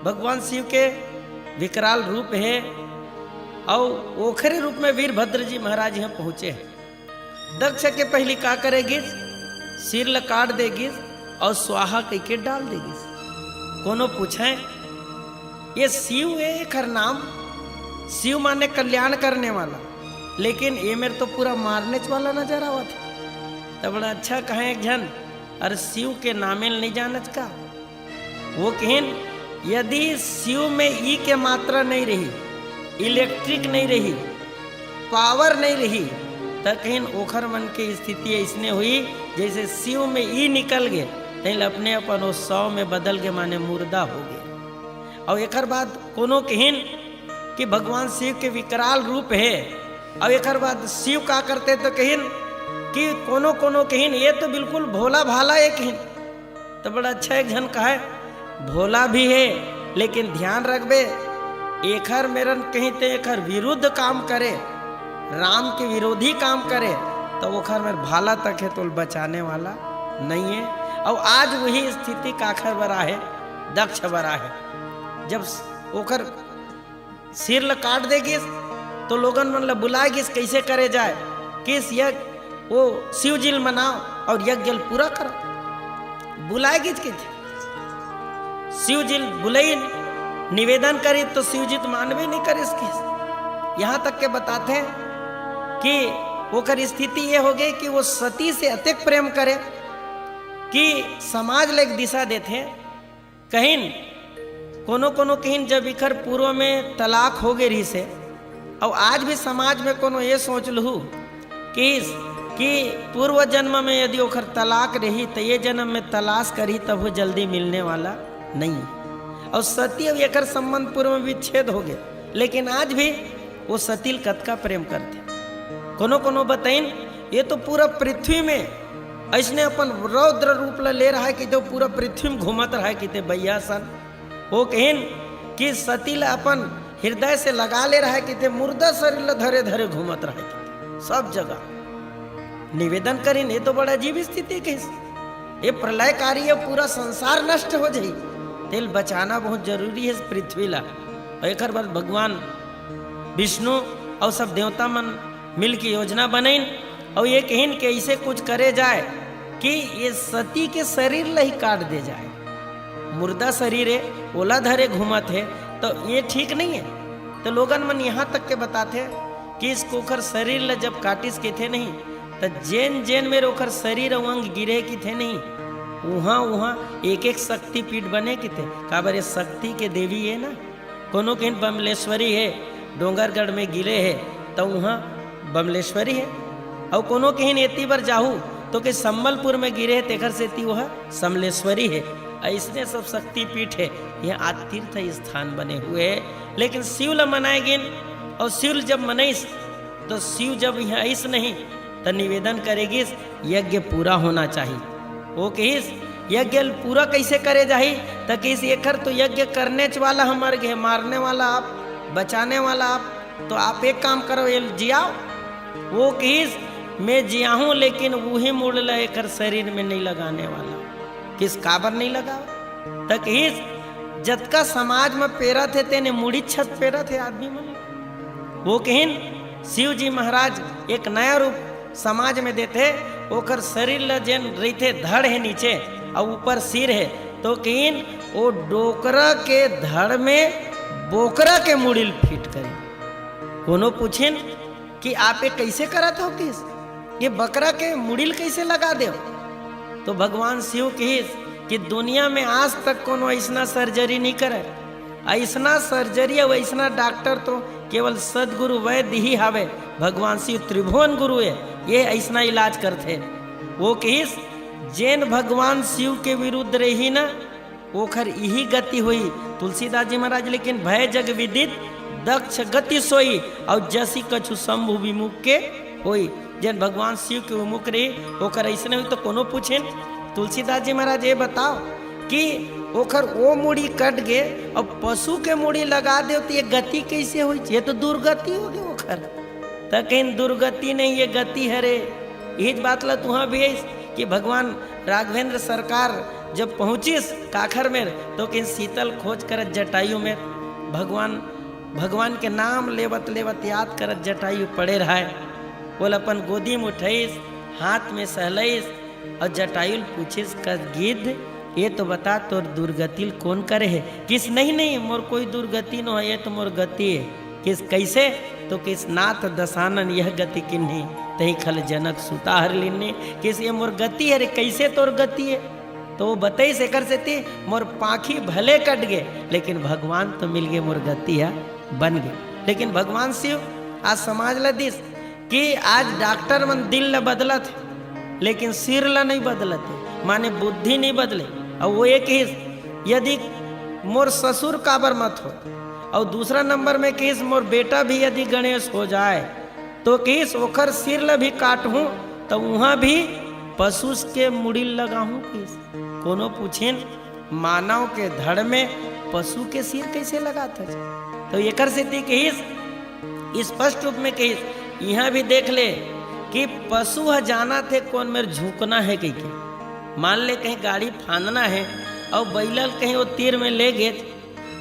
भगवान शिव के विकराल रूप हे, अउ ओखरे रूप में वीरभद्र जी महाराज यहाँ पहुंचे हे। दक्ष के पहली का करे गिस? सिर ल काट दे गिस अउ स्वाहा कहिके डाल दे गिस। कोनो पूछे, "ये शिव ए, एखर नाम शिव माने कल्याण करने वाला, लेकिन ये मेर तो पूरा मारनेच वाला नजर आवत हे।" त बड़ा अच्छा कहे एक झन, "अरे शिव के नामे ल नहीं जानच का?" वो कहिन, "यदि शिव में ई के मात्रा नहीं रही, इलेक्ट्रिक नहीं रही, पावर नहीं रही, त कहिन ओखर मन के स्थिति अइसने हुई, जैसे शिव में ई निकल गे, तहिल अपने अपन वो शव में बदल गे, माने मुर्दा हो गे।" अउ एकर बाद कोनो कहिन कि भगवान शिव के विकराल रूप हे, अउ एकर बाद शिव का करते तो कहिन कि कोनो कोनो कहिन, "ये तो बिल्कुल भोला भाला हे," कहिन। तो बड़ा अच्छा एक झन कहे, "भोला भी हे, लेकिन ध्यान रखबे, एखर मेरन कहीं ते एखर विरुद्ध काम करे, राम के विरोधी काम करे, तो ओखर मेर भाला तक हे, तोल बचाने वाला नहीं हे।" अउ आज वही स्थिति काखर बर आहे, दक्ष बर आहे। जब ओखर सिर ल काट दे गिस, तो लोगन मन ल बुलाए गिस, कैसे करे जाए, किस यज्ञ, वो शिव जी ल मनाओ और यज्ञ ल पूरा करो। बुलाए गिस किथे, शिव जी ल बुलई, निवेदन करी, तो शिव जी तो मानबे नहीं करिस किस। यहाँ तक के बताते कि ओकर स्थिति ये हो गई कि वो सती से अतेक प्रेम करे कि समाज ल एक दिशा देथे। कहिन, कोनो कोनो कहिन, जब इखर पूर्व में तलाक हो गे रहिस हे, अउ आज भी समाज में कोनो ये सोच लहू कि, कि पूर्व जन्म में यदि ओखर तलाक रही, त ये जन्म में तलाश करही, तब वो जल्दी मिलने वाला नहीं। अउ सती अउ एकर संबंध पूर्व में विच्छेद हो गे, लेकिन आज भी वो सती ल कतका प्रेम करथे। कोनो कोनो बतइन, ये तो पूरा पृथ्वी में अइसने अपन रौद्र रूप ल ले रहा है कि तो पूरा पृथ्वी में घूमत रहा है कि ते बइया सन। वो कहिन कि सती ला अपन हृदय से लगा ले रहय किथे, मुर्दा शरीर ला धरे धरे घूमत रहय किथे सब जगह। निवेदन करिन, ये तो बड़ा अजीब स्थिति कहिस, ये प्रलयकारी हे, पूरा संसार नष्ट हो जाही, तेला बचाना बहुत जरूरी हे पृथ्वी ला। अउ एकर बाद भगवान विष्णु अउ सब देवता मन मिल के योजना बनइन अउ ये कहिन कि ऐसे कुछ करे जाए कि ये सती के शरीर ला ही काट दे जाए। मुर्दा शरीर हे, ओला धरे घूमत हे, तो ये ठीक नहीं हे। तो लोगन मन यहाँ तक के बताथे कि इसको ओखर शरीर ला जब काटिस किथे नहीं, तो जेन जेन मेर ओखर शरीर अउ अंग गिरे किथे नहीं, उहाँ उहाँ एक एक शक्तिपीठ बने किथे। काबर ये शक्ति के देवी हे ना। कोनो कहिन बमलेश्वरी हे, डोंगरगढ़ में गिरे हे, तो उहाँ बमलेश्वरी हे। अउ कोनो कहिन एती बर जाहू, तो के संबलपुर में गिरे हे, तेखर सेती ओह समलेश्वरी हे। अइसने सब शक्तिपीठ हे, ये आज तीर्थ स्थान बने हुए हे। लेकिन शिव ल मनाए गिन, अउ शिव ल जब मनइस, तो शिव जब यहाँ आइस नहीं, त निवेदन करे गिस, यज्ञ पूरा होना चाहिए। वो कहिस, यज्ञ पूरा कैसे करे जाही? त कहिस, एखर तो यज्ञ करनेच वाला ह मर गे, मारने वाला आप, बचाने वाला आप, तो आप एक काम करो, ये जियाओ। वो कहिस, मैं जियाहूँ, लेकिन उही मुड़ी ला एखर शरीर में नहीं लगाने वाला। कहिस, काबर नहीं लगाओ? त कहिस, जतका समाज में पेरत हे, तेने मुड़ी छत पेरत हे आदमी मन। वो कहिन, शिव जी महाराज एक नया रूप समाज में देथे, ओखर शरीर ल जेन रहिथे, धड़ हे नीचे अउ ऊपर सिर हे, तो कहिन, ओ डोकरा के धड़ में बोकरा के मुड़ी ल फिट करिन। कोनो पूछिन कि आप ये कैसे करत हो, कहिस, ये बकरा के मुड़ी ल कैसे लगा देव? तो भगवान शिव कहिस कि दुनिया में आज तक कोनो ऐसना सर्जरी नहीं करे, ऐसना सर्जरी अउ ऐसना डॉक्टर तो केवल सदगुरु वैद्य ही हावे। भगवान शिव त्रिभुवन गुरु हे, ये ऐसना इलाज करथे। वो कहिस, जेन भगवान शिव के विरुद्ध रही ना, ओखर इही गति होई। तुलसीदास जी महाराज लेकिन, भय जग विदित दक्ष गति सोई, अउ जसी कछु शंभु विमुख के होई। जेन भगवान शिव के विमुख रही, ओकर ऐसने होई। तो कोनो पूछिन, तुलसीदास जी महाराज ये बताओ कि ओखर ओ मुड़ी कट गे, अब पशु के मुड़ी लगा देव, तो ये गति कैसे होई? ये तो दुर्गति हो गे ओखर। त कहिन, दुर्गति नहीं, ये गति हरे। इही बात ला तुहाँ भी आइस कि भगवान राघवेंद्र सरकार जब पहुँचिस काखर में, तो कहिन, शीतल खोज करत जटायु में, भगवान, भगवान के नाम लेवत लेवत याद करत जटायु पड़े रहय। ओला अपन गोदी में उठइस, हाथ में सहलइस, अउ जटायु ल पूछिस, कस गिद्ध, ये तो बता, तोर दुर्गति ल कोन करे हे? कहिस, नहीं, नहीं, मोर कोई दुर्गति नो हे, ये तो मोर गति हे। कहिस, कैसे? तो कहिस, नाथ दसानन यह गति किन्ही, तही खल जनक सुता हर लीन्ही। कहिस, ये मोर गति हरे, कैसे तोर गति हे? तो वो बतइस, एकर सेती मोर पाँखी भले कट गे, लेकिन भगवान तो मिल गे, मोर गति ह बन गे। लेकिन भगवान शिव आज समाज ल दिस कि आज डॉक्टर मन दिल ल बदलत हे, लेकिन सिर ल नहीं बदलत हे, माने बुद्धि नहीं बदले। अउ वो ये कहिस, यदि मोर ससुर काबर मत हो, अउ दूसरा नंबर में कहिस, मोर बेटा भी यदि गणेश हो जाए, तो कहिस, ओखर सिर ल भी काटहूँ, तो उहाँ भी पशु के मुड़ी ल लगाहूँ, कहिस। कोनो पूछिन, मानव के धड़ में पशु के सिर कैसे लगात हस? तो एकर सेती कहिस, स्पष्ट रूप में कहिस, इहाँ भी देख ले कि पशु ह जानत हे कोन मेर झुकना हे कहिके। मान ले कहीं गाड़ी फांदना हे अउ बइला ल कहीं वो तीर में ले गे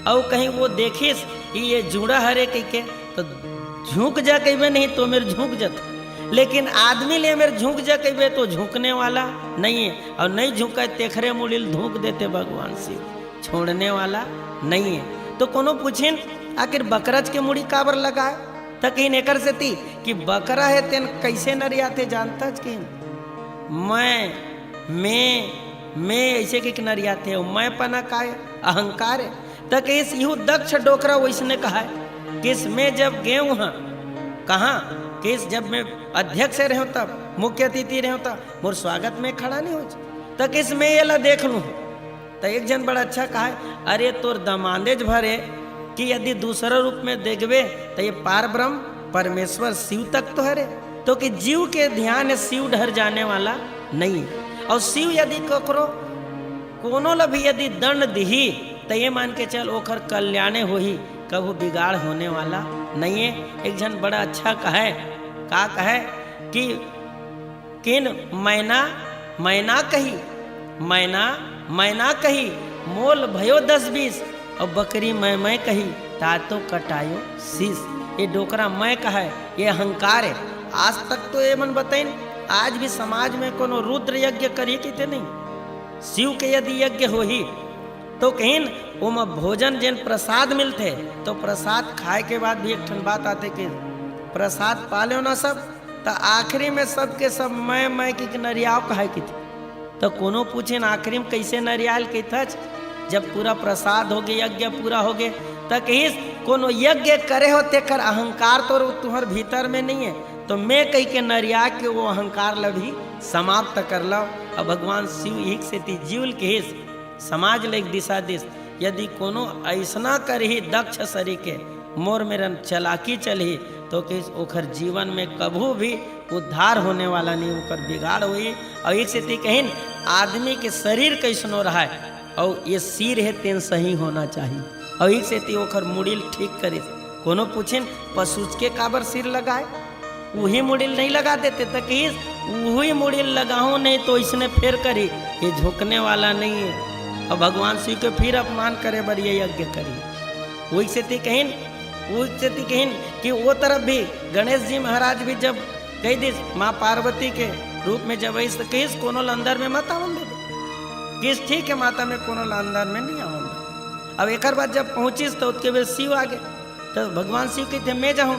अउ कहीं वो देखिस कि ये जुड़ा हरे कहिके, तो झुक जा कहिबे नहीं तो मेर झुक जाथे, लेकिन आदमी ले मेर झुक जा कहिबे तो झुकने वाला नहीं हे, अउ नहीं झुकय तेखरे मुड़ी ल धूक देथे भगवान शिव, छोड़ने वाला नहीं हे। तो कोनो पूछिन, आखिर बकरच के मुड़ी काबर लगाय? त कहिन एकर सेती कि बकरा हे तेन कैसे नरियाथे जानथच कहिन, मैं, मैं, मैं ऐसे कहिके नरियाथे, अउ मैंपना काय, अहंकार हे। त कहिस, इहू दक्ष डोकरा वइसने कहय। कहिस, मैं जब गेंव हँव, कहाँ? कहिस, जब मैं अध्यक्ष रहेंव तब, मुख्य अतिथि रहेंव तब, मोर स्वागत में खड़ा नहीं होइस। त कहिस, मैं एला देख लूँ। त एक झन बड़ा अच्छा कहय, अरे तोर दमांदेच भर हे कि यदि दूसरा रूप में देखबे त ये पार ब्रह्म परमेश्वर शिव तक तो हरे, तो कि जीव के ध्यान शिव डहर जाने वाला नहीं हे। अउ शिव यदि ककरो कोनो ल भी यदि दंड दिही, त ये मान के चल, ओखर कल्याणे होही, कभू बिगाड़ होने वाला नइये। एक झन बड़ा अच्छा कहय, का कहय कि किन मैना, मैना कही, मैना, मैना कही, मोल भयो दस बीस, अउ बकरी मैं, मैं कही, तातो कटायो शीश। ये डोकरा मैं कहय, ये अहंकार हे। आज तक तो ये मन बताइन, आज भी समाज में कोनो रुद्र यज्ञ करी किते नहीं। शिव के यदि यज्ञ होही, तो कहिन, ओमा भोजन जेन प्रसाद मिलथे, तो प्रसाद खाए के बाद भी एक ठन बात आथे कि प्रसाद पा लेव ना सब, त आखिरी में सबके सब मैं, मैं की नरियाव कहाय किथे। त कोनो पूछिन, आखिरी में कैसे नरियाल कहिथच? जब पूरा प्रसाद होगे, यज्ञ पूरा होगे, त कहिस, कोनो यज्ञ करे हो, तेकर अहंकार तो तुहर भीतर में नहीं है, तो मैं कही के नरिया के वो अहंकार ल भी समाप्त कर लव। अब भगवान शिव एक सेती जीव ल कहिस, समाज ल एक दिशा दिस, यदि कोनो अइसना करही दक्ष सरीके, मोर मेरन चलाकी चलही, तो कहिस ओखर जीवन में कभू भी उद्धार होने वाला नहीं, ओकर बिगाड़ होही। अउ एक सेती कहिन, आदमी के शरीर कइसनो रहय, अउ ये सिर हे, तेन सही होना चाही। अउ एक सेती ओखर मुड़ी ल ठीक करिस। कोनो पूछिन, पशुच के काबर सिर लगाय? उही मुड़ी ल नहीं लगा देते, त कहिस, उही मुड़ी ल लगाहूं नहीं तो इसने फेर करी, ये झुकने वाला नहीं है। अब भगवान शिव के फिर अपमान करे बर ये यज्ञ करी। वही सेती कहिन, वही सेती कहिन कि वो तरफ भी गणेश जी महाराज भी जब कहि दिस, माँ पार्वती के रूप में जब आइस, त कहिस, कोनो ल अंदर में मत आवन देबे। कहिस, ठीक है माता, मैं कोनो ल अंदर में नहीं आवन देबे। अब एकर बाद जब पहुंचिस, तो ओतके बेर शिव आगे, तो भगवान शिव कहिथे, मैं जाहूं।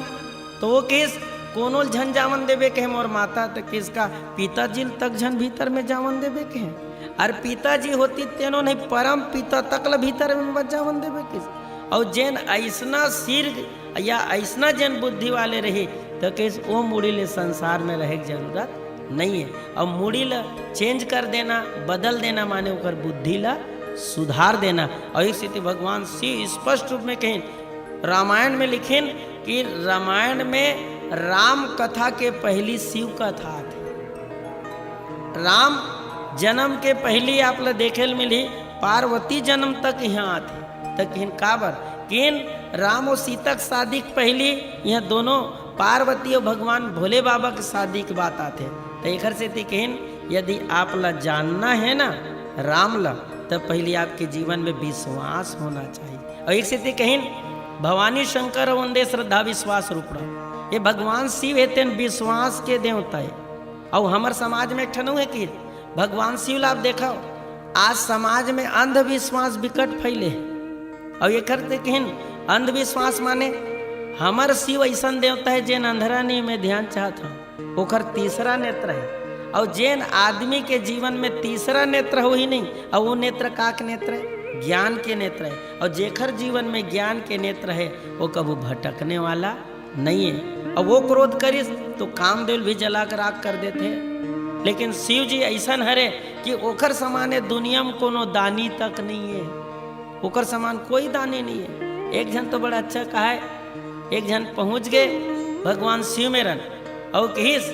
तो वो कहिस, कोनो ल झन जावन देबे कहे मोर माता, त कहिस का पिताजी ल तक झन भीतर में जावन देबे कहे? अरे पिताजी होती तेनो नहीं, परम पिता तक ल भीतर में मत जावन देबे कहिस। अउ जेन अइसना सिर या अइसना जेन बुद्धि वाले रही, त कहिस ओ मुड़ी ले संसार में रहे के जरूरत नहीं है। अउ मुड़ी ल change कर देना, बदल देना, माने ओकर बुद्धि ल सुधार देना। अउ एक सेती भगवान शिव स्पष्ट रूप में कहिन, रामायण में लिखिन कि रामायण में राम कथा के पहली शिव कथा आथे। राम जन्म के पहली आप ल देखे ल मिलही, पार्वती जन्म तक यहाँ आथे। त किन काबर? किन राम अउ सीता के शादी के पहली यहाँ दोनों पार्वती अउ भगवान भोले बाबा के शादी के बात आथे। त एकर सेती किन यदि आप ल जानना है ना राम ल, त पहली आपके जीवन में विश्वास होना चाहिए। अउ एक सेती कहिन, भवानी शंकर अउ ओन दे श्रद्धा विश्वास रूपड़ा। ये भगवान शिव हे तेन विश्वास के देवता हे। अउ हमर समाज में एक ठन हे कि भगवान शिव ला आप देखव, आज समाज में अंधविश्वास बिकट फैले हे। अउ एकर ते कहिन, अंधविश्वास माने हमर शिव अइसन देवता हे जेन अंधरा नहीं, मैं ध्यान चाहत हूँ। ओकर तीसरा नेत्र हे। अउ जेन आदमी के जीवन में तीसरा नेत्र होही नहीं, अउ वो नेत्र का के नेत्र हे? ज्ञान के नेत्र हे। अउ जेकर जीवन में ज्ञान के नेत्र हे, वो कभू भटकने वाला नहीं हे। अउ वो क्रोध करिस तो कामदेव ल भी जला के राख कर देथे। लेकिन शिव जी अइसन हरे कि ओकर समान ए दुनिया में कोनो दानी तक नहीं हे। ओकर समान कोई दानी नहीं हे। एक झन तो बड़ा अच्छा कहाय, एक झन पहुंच गे भगवान शिव मेरन अउ कहिस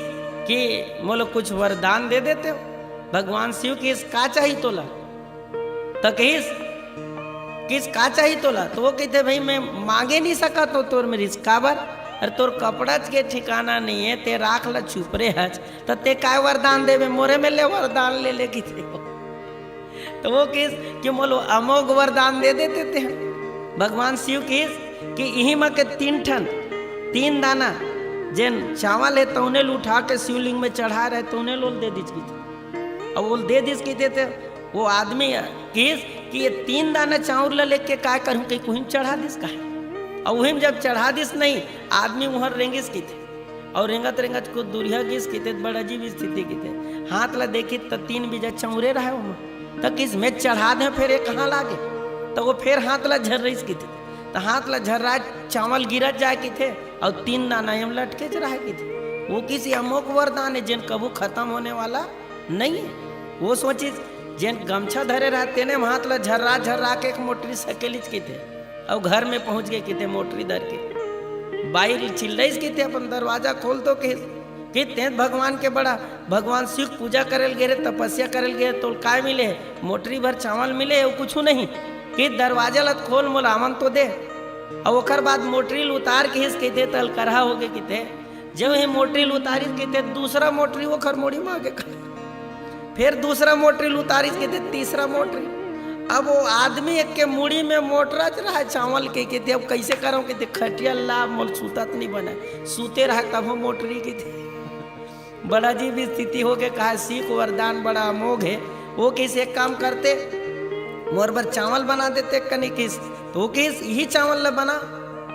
कि मोला कुछ वरदान दे देते हो। भगवान शिव कहिस, का चाही तोला? त कहिस, कहिस, का चाही तोला? तो वो कहिथे, भाई, मैं मांगे नहीं सकत हूँ तोर मेर से। काबर? अरे, तोर कपड़ा के ठिकाना नहीं हे, ते राख ल चुपरे हच, त ते काय वरदान देबे? मोरे मेर ले वरदान ले ले, कहिथे। तो वो कहिस कि मोला अमोघ वरदान दे देते ते। भगवान शिव कहिस कि इही म के तीन ठन, तीन दाना जेन चावल हे, तउने ल उठा के शिवलिंग में चढ़ाय रहे, तउने ल ओला दे दीच, कहिथे। अब ओला दे दीस, कहिथे, ते वो आदमी कहिस कि ये तीन दाना चाउर ल लेके काय करहूं, कहिके उही म चढ़ा दिस कहे। अउ उही म जब चढ़ा दिस नहीं, आदमी उहर रेंगिस, कहिथे। अउ रेंगत रेंगत कुछ दूरिहा गिस, कहिथे, बड़ अजीब स्थिति, कहिथे। हाथ ल देखिस त तीन बीजा चाउरे रहय ओमा। त कहिस, मैं चढ़ा देंव, फेर ये कहाँ लागे? त वो फेर हाथ ल झर्राइस, कहिथे। त हाथ ल झर्राय, चावल गिरत जाय, कहिथे, अउ तीन दाना एम लटकेच रहय, कहिथे। वो कहिस, ये अमोघ वरदान हे, जेन कभू खतम होने वाला नहीं हे। वो सोचिस, जेन गमछा धरे रहय, तेने म हाथ ल झर्रा झर्रा के एक मोटरी सकेलिच, कहिथे। अउ घर में पहुंच गे, कहिथे, मोटरी धर के। बाई चिल्लाइस, कहिथे, अपन दरवाजा खोल तो, कहिस। कि तें भगवान के बड़ा, भगवान शिव के पूजा करे ल गे रहे, तपस्या करे ल गे रहे, तोला काय मिले? मोटरी भर चावल मिले, अउ कुछू नहीं। कि दरवाजा ल खोल, मोला आवन तो दे। अउ ओकर बाद मोटरी ल उतार के हिस कहिथे, त अलकरहा होगे कहिथे। जब हे मोटरी ल उतारिस कहिथे, दूसरा मोटरी ओखर मुड़ी म आगे खड़ा। फेर दूसरा मोटरी ल उतारिस कहिथे, तीसरा मोटरी। अब वो आदमी एक के मुड़ी में मोटरच रहय चावल के, कहिथे, "अब कइसे करंव?" कहिथे, "खटिया ला, मोला सुतत नइ बनय, सुते रहय तभो मोटरी," कहिथे। बड़ा अजीब स्थिति होगे, कहा, "शिव के वरदान बड़ा अमोघ हे।" वो कहिस, "एक काम करते, मोर बर चावल बना देते कनी," कहिस। त वो कहिस, "इही चावल ल बना,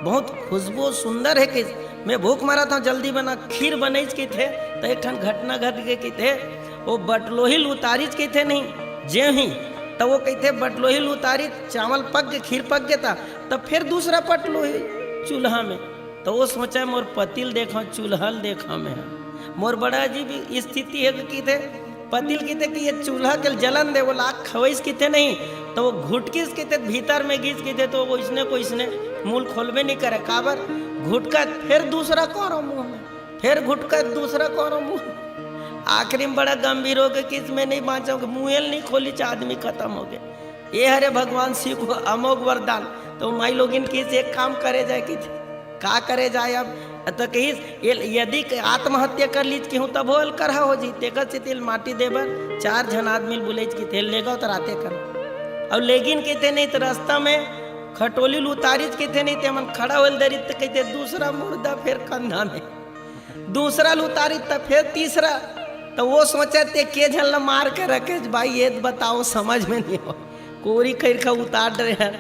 बहुत खुशबू सुंदर हे," कहिस। "मैं भूख मरत हंव, जल्दी बना।" खीर बनइस कहिथे, त एक ठन घटना घट गे कहिथे, वो बटलोही ल उतारिस कहिथे नहीं, जेव ही, त वो कहिथे बटलोही ल उतारिस, चावल पक गे, खीर पक गे, त, त फेर दूसरा पटलोही चूल्हा में। त वो सोचय, "मोर पति ल देखंव, चूल्हा ल देखंव मैं ह।" मोर बड़ा अजीब स्थिति हे कहिथे, पति ल कहिथे कि ये चूल्हा के जलन दे, वो ला खवइस कहिथे नहीं, त वो घुटकिस कहिथे, भीतर में गिस कहिथे, त वो ओइसने के ओइसने मुंह ल खोलबे नइ करय। काबर? घुटकय, फेर दूसरा कोरों मुंह में, फेर घुटकय, दूसरा कोरों मुंह में। आखिरी में बड़ा गंभीर होगे कहिस, "मैं नइ बांचंव," मुंहे ल नइ खोलिस, आदमी खतम होगे। ये हरे भगवान शिव के अमोघ वरदान। त माईलोगिन कहिस, "एक काम करे जाय," कहिथे। "का करे जाय अब?" त कहिस, "ये यदि आत्महत्या कर लिस केहू, तभो अलकरहा हो जही, तेकर सेती ल माटी दे बर चार झन आदमी ल बुलइस कहिथे, ले गव त राते कन।" अउ लेगिन कहिथे नहीं, त रस्ता में खटोली ल उतारिस कहिथे नहीं, तेमन खड़ा होय ल धरिस, त कहिथे, "दूसरा मुर्दा फेर कंधा में।" दूसरा ल उतारिस, त फेर तीसरा। त वो सोचय, "ते के झन ल मार के रखेस भाई, ये त बताओ, समझ में नइ आवय।" कोरी करिखा उतार डरे हन।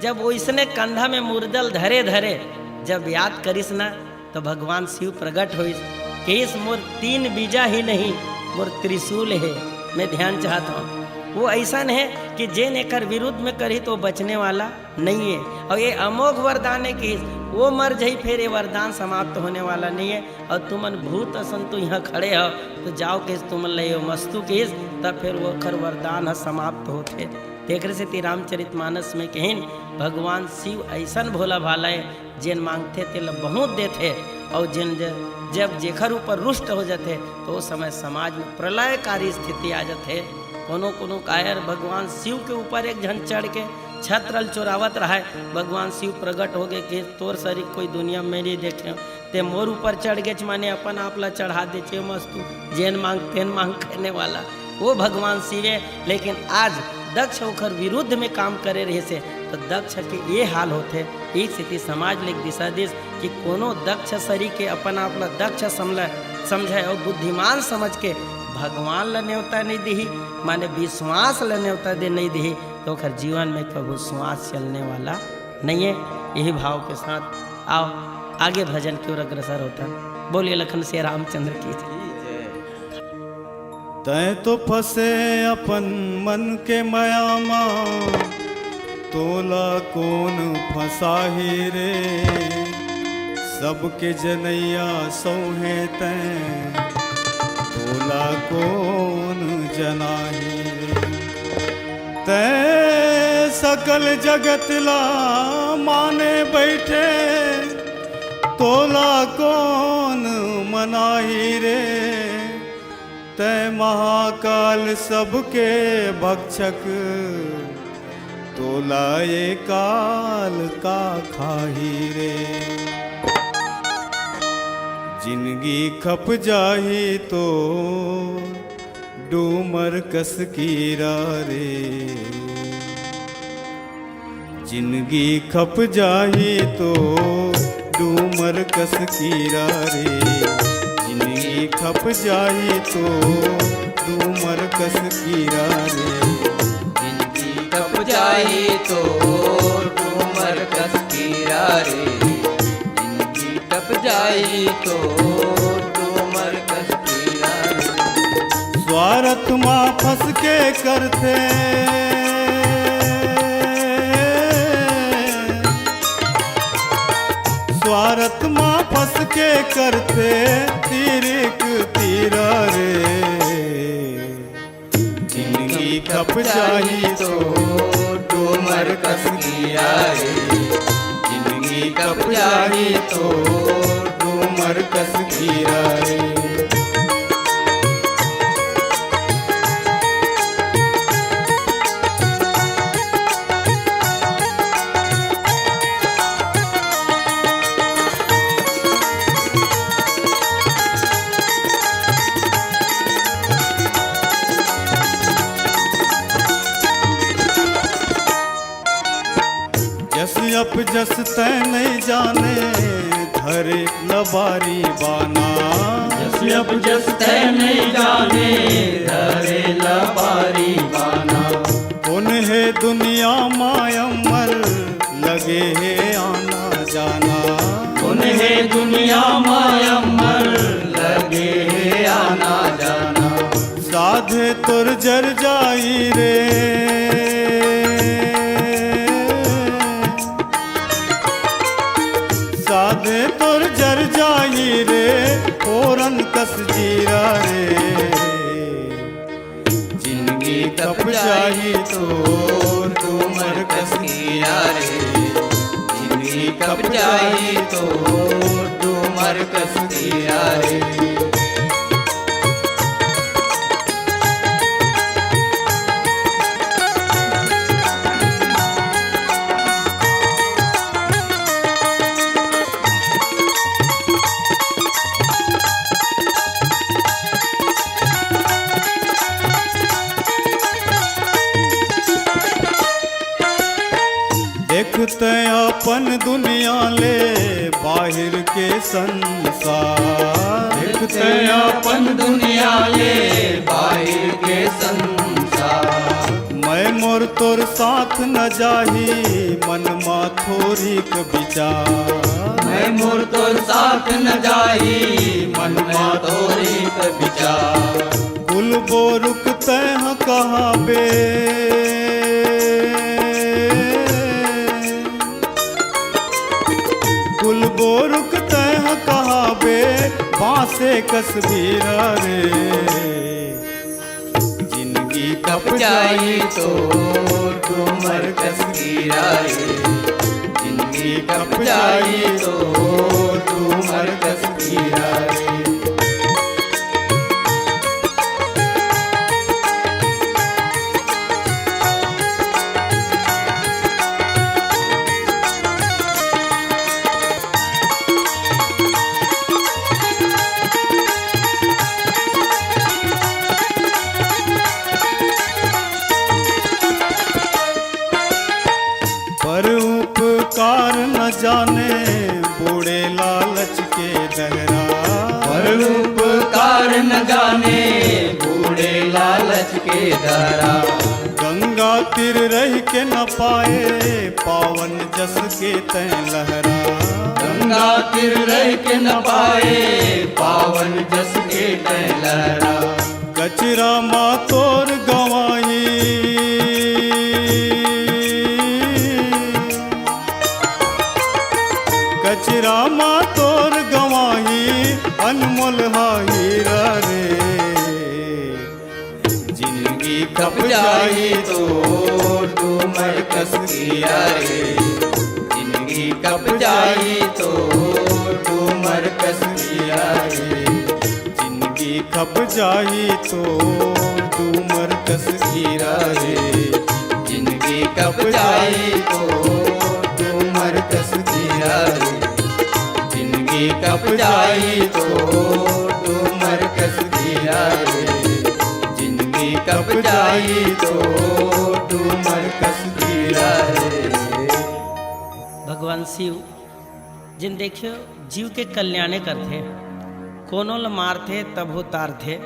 जब ओइसने कंधा में मुर्दा ल धरे धरे जब याद करिस ना, त भगवान शिव प्रगट होइस, कहिस, "मोर तीन बीजा ही नहीं, मोर त्रिशूल हे, मैं ध्यान चाहत हंव।" वो अइसन हे कि जेन एकर विरुद्ध में करही, त वो बचने वाला नइ हे। अउ ये अमोघ वरदान हे कहिस, "वो मर जही, फेर ये वरदान समाप्त होने वाला नइ हे। अउ तुमन भूत असन तो इहां खड़े हव, त जाव," कहिस, "तुमन ल एव मस्तु," कहिस, त फेर ओखर वरदान ह समाप्त होथे। तेकरे सेती रामचरितमानस में कहिन, भगवान शिव अइसन भोला भाला हे, जेन मांगथे तेला बहुत देथे, अउ जेन ज-, जब जेखर ऊपर रुष्ट हो जाथे, त ओ समय समाज में प्रलयकारी स्थिति आ जाथे। कोनो कोनो कायर भगवान शिव के ऊपर एक झन चढ़ के छत्र ल चोरावत रहय, भगवान शिव प्रगट होगे कहिस, "तोर सरीक कोई दुनिया में नइ देखेंव, ते मोर ऊपर चढ़ गेच, माने अपन आप ला चढ़ा देचे मस्तु, जेन मांग तेन मांग" कहने वाला वो भगवान शिव हे। लेकिन आज दक्ष ओखर विरुद्ध में काम करे रहिसे, त दक्ष के ये हाल होथे। एक सेती समाज ले एक दिशा दिस कि कोनो दक्ष सरीके अपन आप ला दक्ष समझ, समझय अउ बुद्धिमान समझ के भगवान ला नेवता नइ दिही, माने विश्वास ला नेवता दे नइ दिही, त ओखर जीवन में कभू श्वास चलने वाला नइ हे। यही भाव के साथ आओ आगे भजन की ओर अग्रसर होथन। बोलिए लखन सिया रामचंद्र की जय। तैं तो फंसे अपन मन के मया मा, तोला कोन फंसाही रे? सबके जनैया सौहे तैं, तोला कोन जनाही रे? तैं सकल जगत ला माने बैठे, तोला कोन मनाही रे? तैं महाकाल सबके भक्षक, तोला ये काल का खाही रे? जिनगी खप जाही तो डूमर कस कीरा रे। जिनगी खप जाही तो डूमर कस कीरा रे। जिनगी खप जाही तो डूमर कस कीरा रे। जिनगी खप जाही तो डूमर कस कीरा रे। जिनगी खप जाही तो डूमर कस कीरा रे। स्वार्थ मा फंस के करथे, स्वार्थ मा फंस के करथे तिरिक तीरा रे। जिनगी खप जाही तो डूमर कस कीरा रे। जिनगी खप जाही तो डूमर कस कीरा रे। जस तै नहीं जाने, धरे लबारी बाना। जस अब जस तै नहीं जाने, धरे लबारी बाना। कौन है दुनिया मा अमर, लगे है आना जाना। कौन है दुनिया मा अमर, लगे है आना जाना। साधे तोर जर जाई रे, साधे तोर जर जाई रे, ओरन कस जीरा रे। जिनगी कप जाही तोर, तू मर कस जीरा रे। जिनगी कप जाही तोर, तू मर कस जीरा रे। देखते अपन दुनिया ले बाहिर के संसार। देखते अपन दुनिया ले बाहिर के संसार। मैं मोर तोर साथ न जाही, मन मा थोरीक विचार। मैं मोर तोर साथ न जाही, मन मा थोरीक विचार। कुल बोरुक तैं ह कहाबे, कुल बोरुक तैं ह कहाबे, बांसे कस बीरा रे। जिनगी कप जाही तोर, तू मर कस जीरा रे। जिनगी कप जाही तोर, तू मर कस जीरा रे। पर उपकार न जाने, बूढ़े लालच के दहरा। पर उपकार न जाने, बूढ़े लालच के दहरा। गंगा तीर रह के न पाए, पावन जस के तैं लहरा। गंगा तीर रह के न पाए, पावन जस के तैं लहरा। कचरा मा तोर गवाही, कचरा मा तोर गवाही, अनमोल हा हीरा रे। जिनगी कप जाही तोर, तू मर कस जीरा रे। जिनगी कप जाही तोर, तू मर कस जीरा रे। जिनगी कप जाही तोर, तू मर कस जीरा रे। जिनगी कप जाही तोर, तू मर कस जीरा रे। जिनगी कप जाही तोर, तू मर कस जीरा रे। जिनगी कप जाही तोर, तू मर कस जीरा रे। भगवान शिव जेन देखियो जीव के कल्याणे करथे, कोनो ल मारथे तभो तारथे।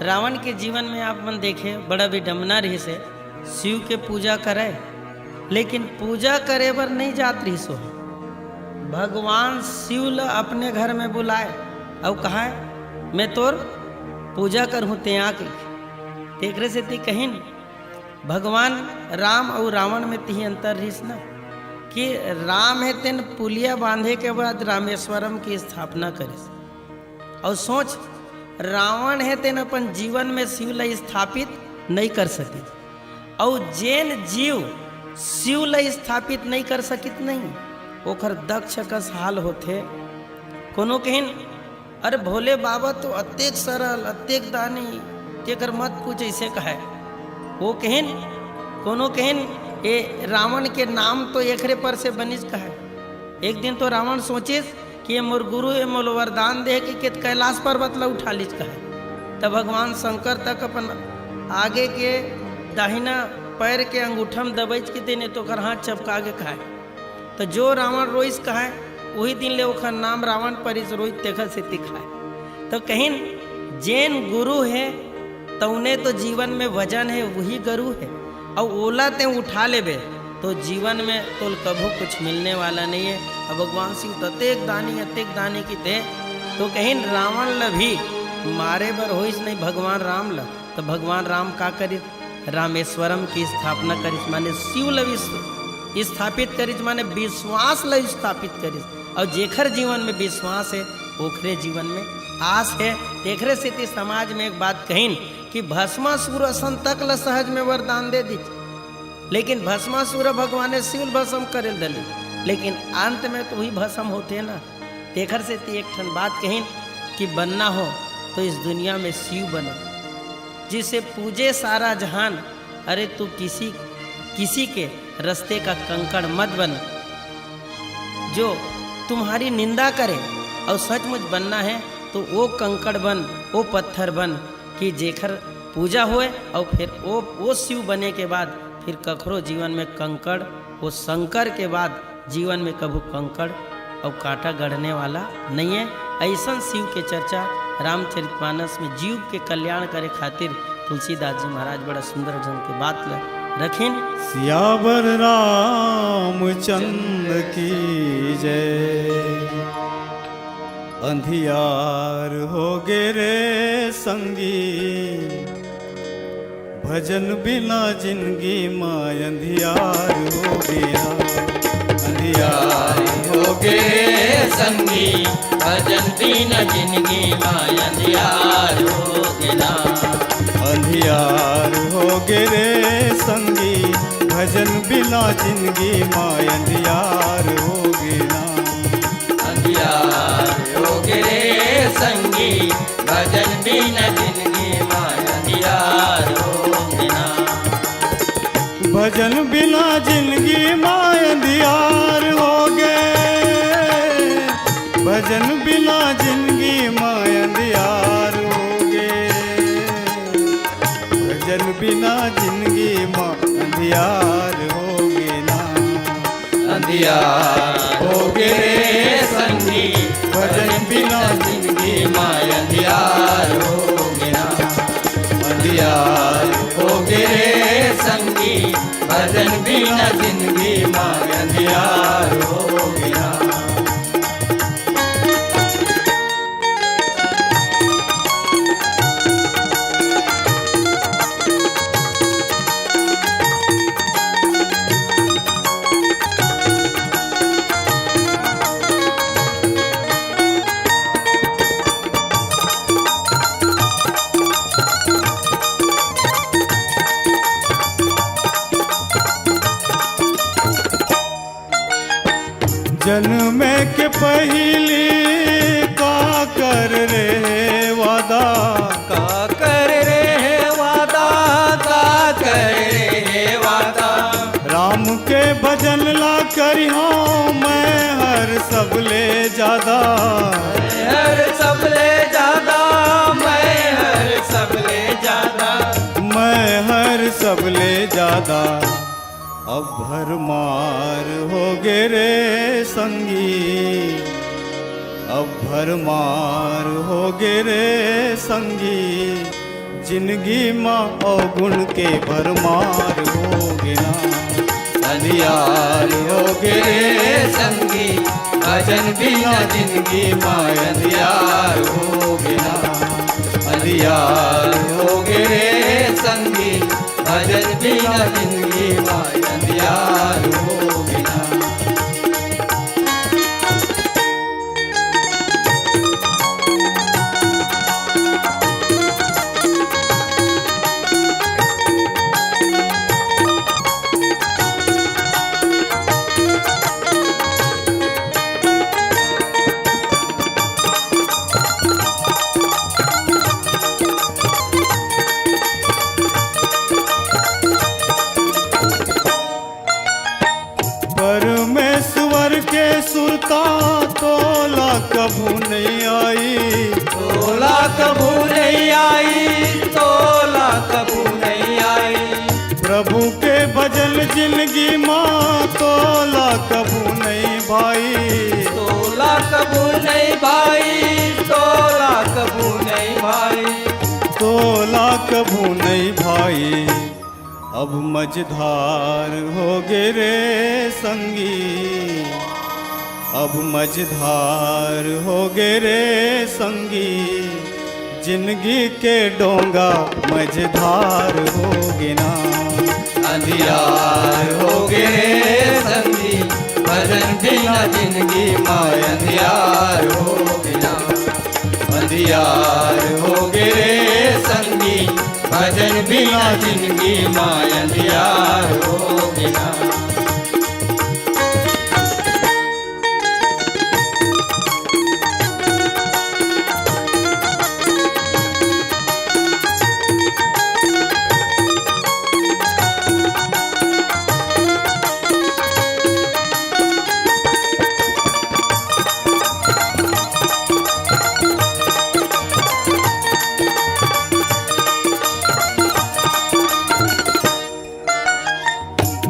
रावण के जीवन में आप मन देखे बड़ा विडम्बना रहिस हे। शिव के पूजा करे, लेकिन पूजा करे बर नहीं जात रहिस हो। भगवान शिव ल अपने घर में बुलाए अउ कहाए, "मैं तोर पूजा करहूं, तें आ," कहिके। तेकरे सेती कहिन, भगवान राम अउ रावण में तिही अंतर रहिस ना, कि राम हे तेन पुलिया बांधे के बाद रामेश्वरम की स्थापना करिस। अउ सोच, रावण हे तेन अपन जीवन में शिव ल स्थापित नहीं कर सकिस। अउ जेन जीव शिव ल स्थापित नहीं कर सकिस नहीं, ओखर दक्ष कस हाल होथे। कोनो कहिन, "अरे भोले बाबा तो अतेक सरल, अतेक दानी, तेकर मत पूछ," अइसे कहय। वो कहिन, कोनो कहिन, "ए रावण के नाम तो एकरे पर से बनिस," कहय। एक दिन तो रावण सोचिस कि "ये मोर गुरु, ये मोला वरदान दे हे कि केत कैलाश पर्वत ला उठा लिस," कहय। तब भगवान शंकर तक अपन आगे के दाहिना पैर के अंगूठा में दबइच के तेने तो ओकर हाथ चपका के कहय, तो जो रावण रोइस कहाय, उही दिन ले ओखर नाम रावण परिस, रोइस तेखर सेती कहाय। तो कहिन, जेन गुरु हे, तउने तो जीवन में वजन हे, उही गुरु हे। अउ ओला ते उठा लेबे, तो जीवन में तोल कभू कुछ मिलने वाला नहीं है। अब भगवान शिव ततेक दानी, अतेक दानी कि ते, तो कहिन रावण ल भी मारे बर होइस नहीं भगवान राम ल, तो भगवान राम का करिस? रामेश्वरम की स्थापना करिस, माने शिव ल विश्व-, स्थापित करिस, माने विश्वास ल स्थापित करिस। अउ जेखर जीवन में विश्वास हे, ओखरे जीवन में आस हे। तेखरे सेती समाज में एक बात कहिन कि भस्मासुर असन तक ल सहज में वरदान दे दिस, लेकिन भस्मासुर भगवान शिव ल भस्म करे ल धर लिस, लेकिन अंत में तो उही भस्म होथे ना। तेखर सेती एक ठन बात कहिन कि बनना हो तो इस दुनिया में शिव बनो, जिसे पूजे सारा जहान। अरे तू किसी, किसी के रस्ते का कंकड़ मत बन। जो तुम्हारी निंदा करे अउ सचमुच बनना हे तो वो कंकड़ बन, वो पत्थर बन कि जेखर पूजा होय अउ फिर वो, वो शिव बने के बाद फिर कखरो जीवन में कंकड़, वो शंकर के बाद जीवन में कभू कंकड़ अउ कांटा गड़ने वाला नहीं है। अइसन शिव के चर्चा रामचरितमानस में जीव के कल्याण करे खातिर तुलसीदास जी महाराज बड़ा सुंदर ढंग के बात ल रखिन। सियावर रामचंद्र की जय। अंधियार होगे रे संगी, भजन बिना जिनगी मा अंधियार होगे ना। अंधियार होगे रे संगी, भजन बिना जिनगी मा अंधियार होगे ना। अंधियार होगे रे संगी, भजन बिना जिनगी मा अंधियार होगे ना। अंधियार होगे रे संगी, भजन बिना जिनगी मा अंधियार होगे ना। भजन बिना जिनगी मा अंधियार होगे, भजन बिना जिनगी मा अंधियार होगे, भजन बिना जिनगी मा अंधियार होगे ना। अंधियार होगे रे संगी, भजन बिना जिनगी मा अंधियार होगे ना। अंधियार होगे रे संगी, भजन बिना जिनगी मा अंधियार होगे ना। जनमे के पहिली का करे रेहे वादा, का करे रेहे वादा, का करे रेहे वादा। राम के भजन ला करिहौं मैं हर सबले जादा। मैं हर सबले जादा, मैं हर सबले जादा। मैं हर सबले जादा। अब भरमार होगे रे संगी, अब भरमार होगे रे संगी, जिनगी मा अवगुण के भरमार होगे ना। अंधियार होगे रे संगी, भजन बिना जिनगी मा अंधियार होगे ना। अंधियार होगे रे संगी, भजन बिना जिनगी मा अंधियार होगे ना। परमेश्वर के सुरता तोला कभू नहीं आई। तोला कभू नहीं आई, तोला कभू नहीं आई। प्रभु के भजन जिनगी मा तोला कभू कभू नहीं भाई, तोला कभू नहीं भाई। तोला कभू नहीं भाई, अब मझधार होगे रे संगी, अब मझधार होगे रे संगी, जिनगी के डोंगा मझधार होगे ना। अंधियार होगे रे संगी, भजन बिना जिनगी मा अंधियार होगे ना। अंधियार होगे रे संगी, भजन बिना जिनगी मा अंधियार होगे ना।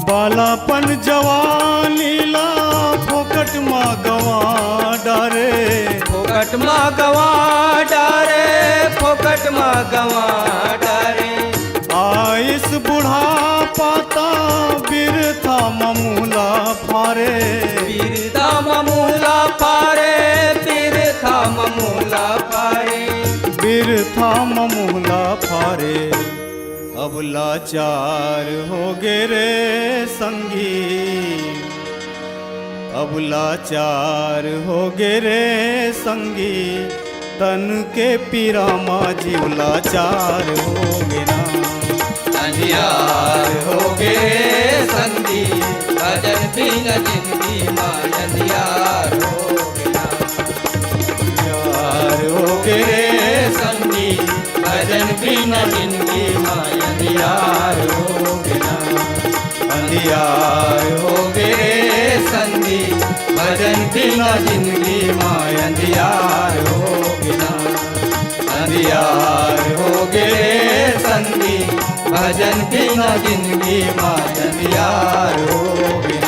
बालापन जवानी ला फोकट मा गवा डारे। फोकट मा गवा डारे, फोकट मा गवा डारे। आइस बुढ़ापा ता बिरथा म मुहला फारे। बिरथा म मुहला फारे, बिरथा म मुहला फारे। बिरथा म मुहला फारे। अब लाचार होगे रे संगी, अब लाचार होगे रे संगी, तन के पीरा मा जीव लाचार होगे ना। अंधियार होगे रे संगी, भजन बिन जिनगी मा अंधियार होगे ना। अंधियार होगे रे संगी, भजन बिन जिनगी मा अंधियार होगे ना। अंधियार होगे रे संगी, भजन बिन जिनगी मा अंधियार होगे ना। अंधियार होगे रे संगी, भजन बिन जिनगी मा अंधियार होगे ना।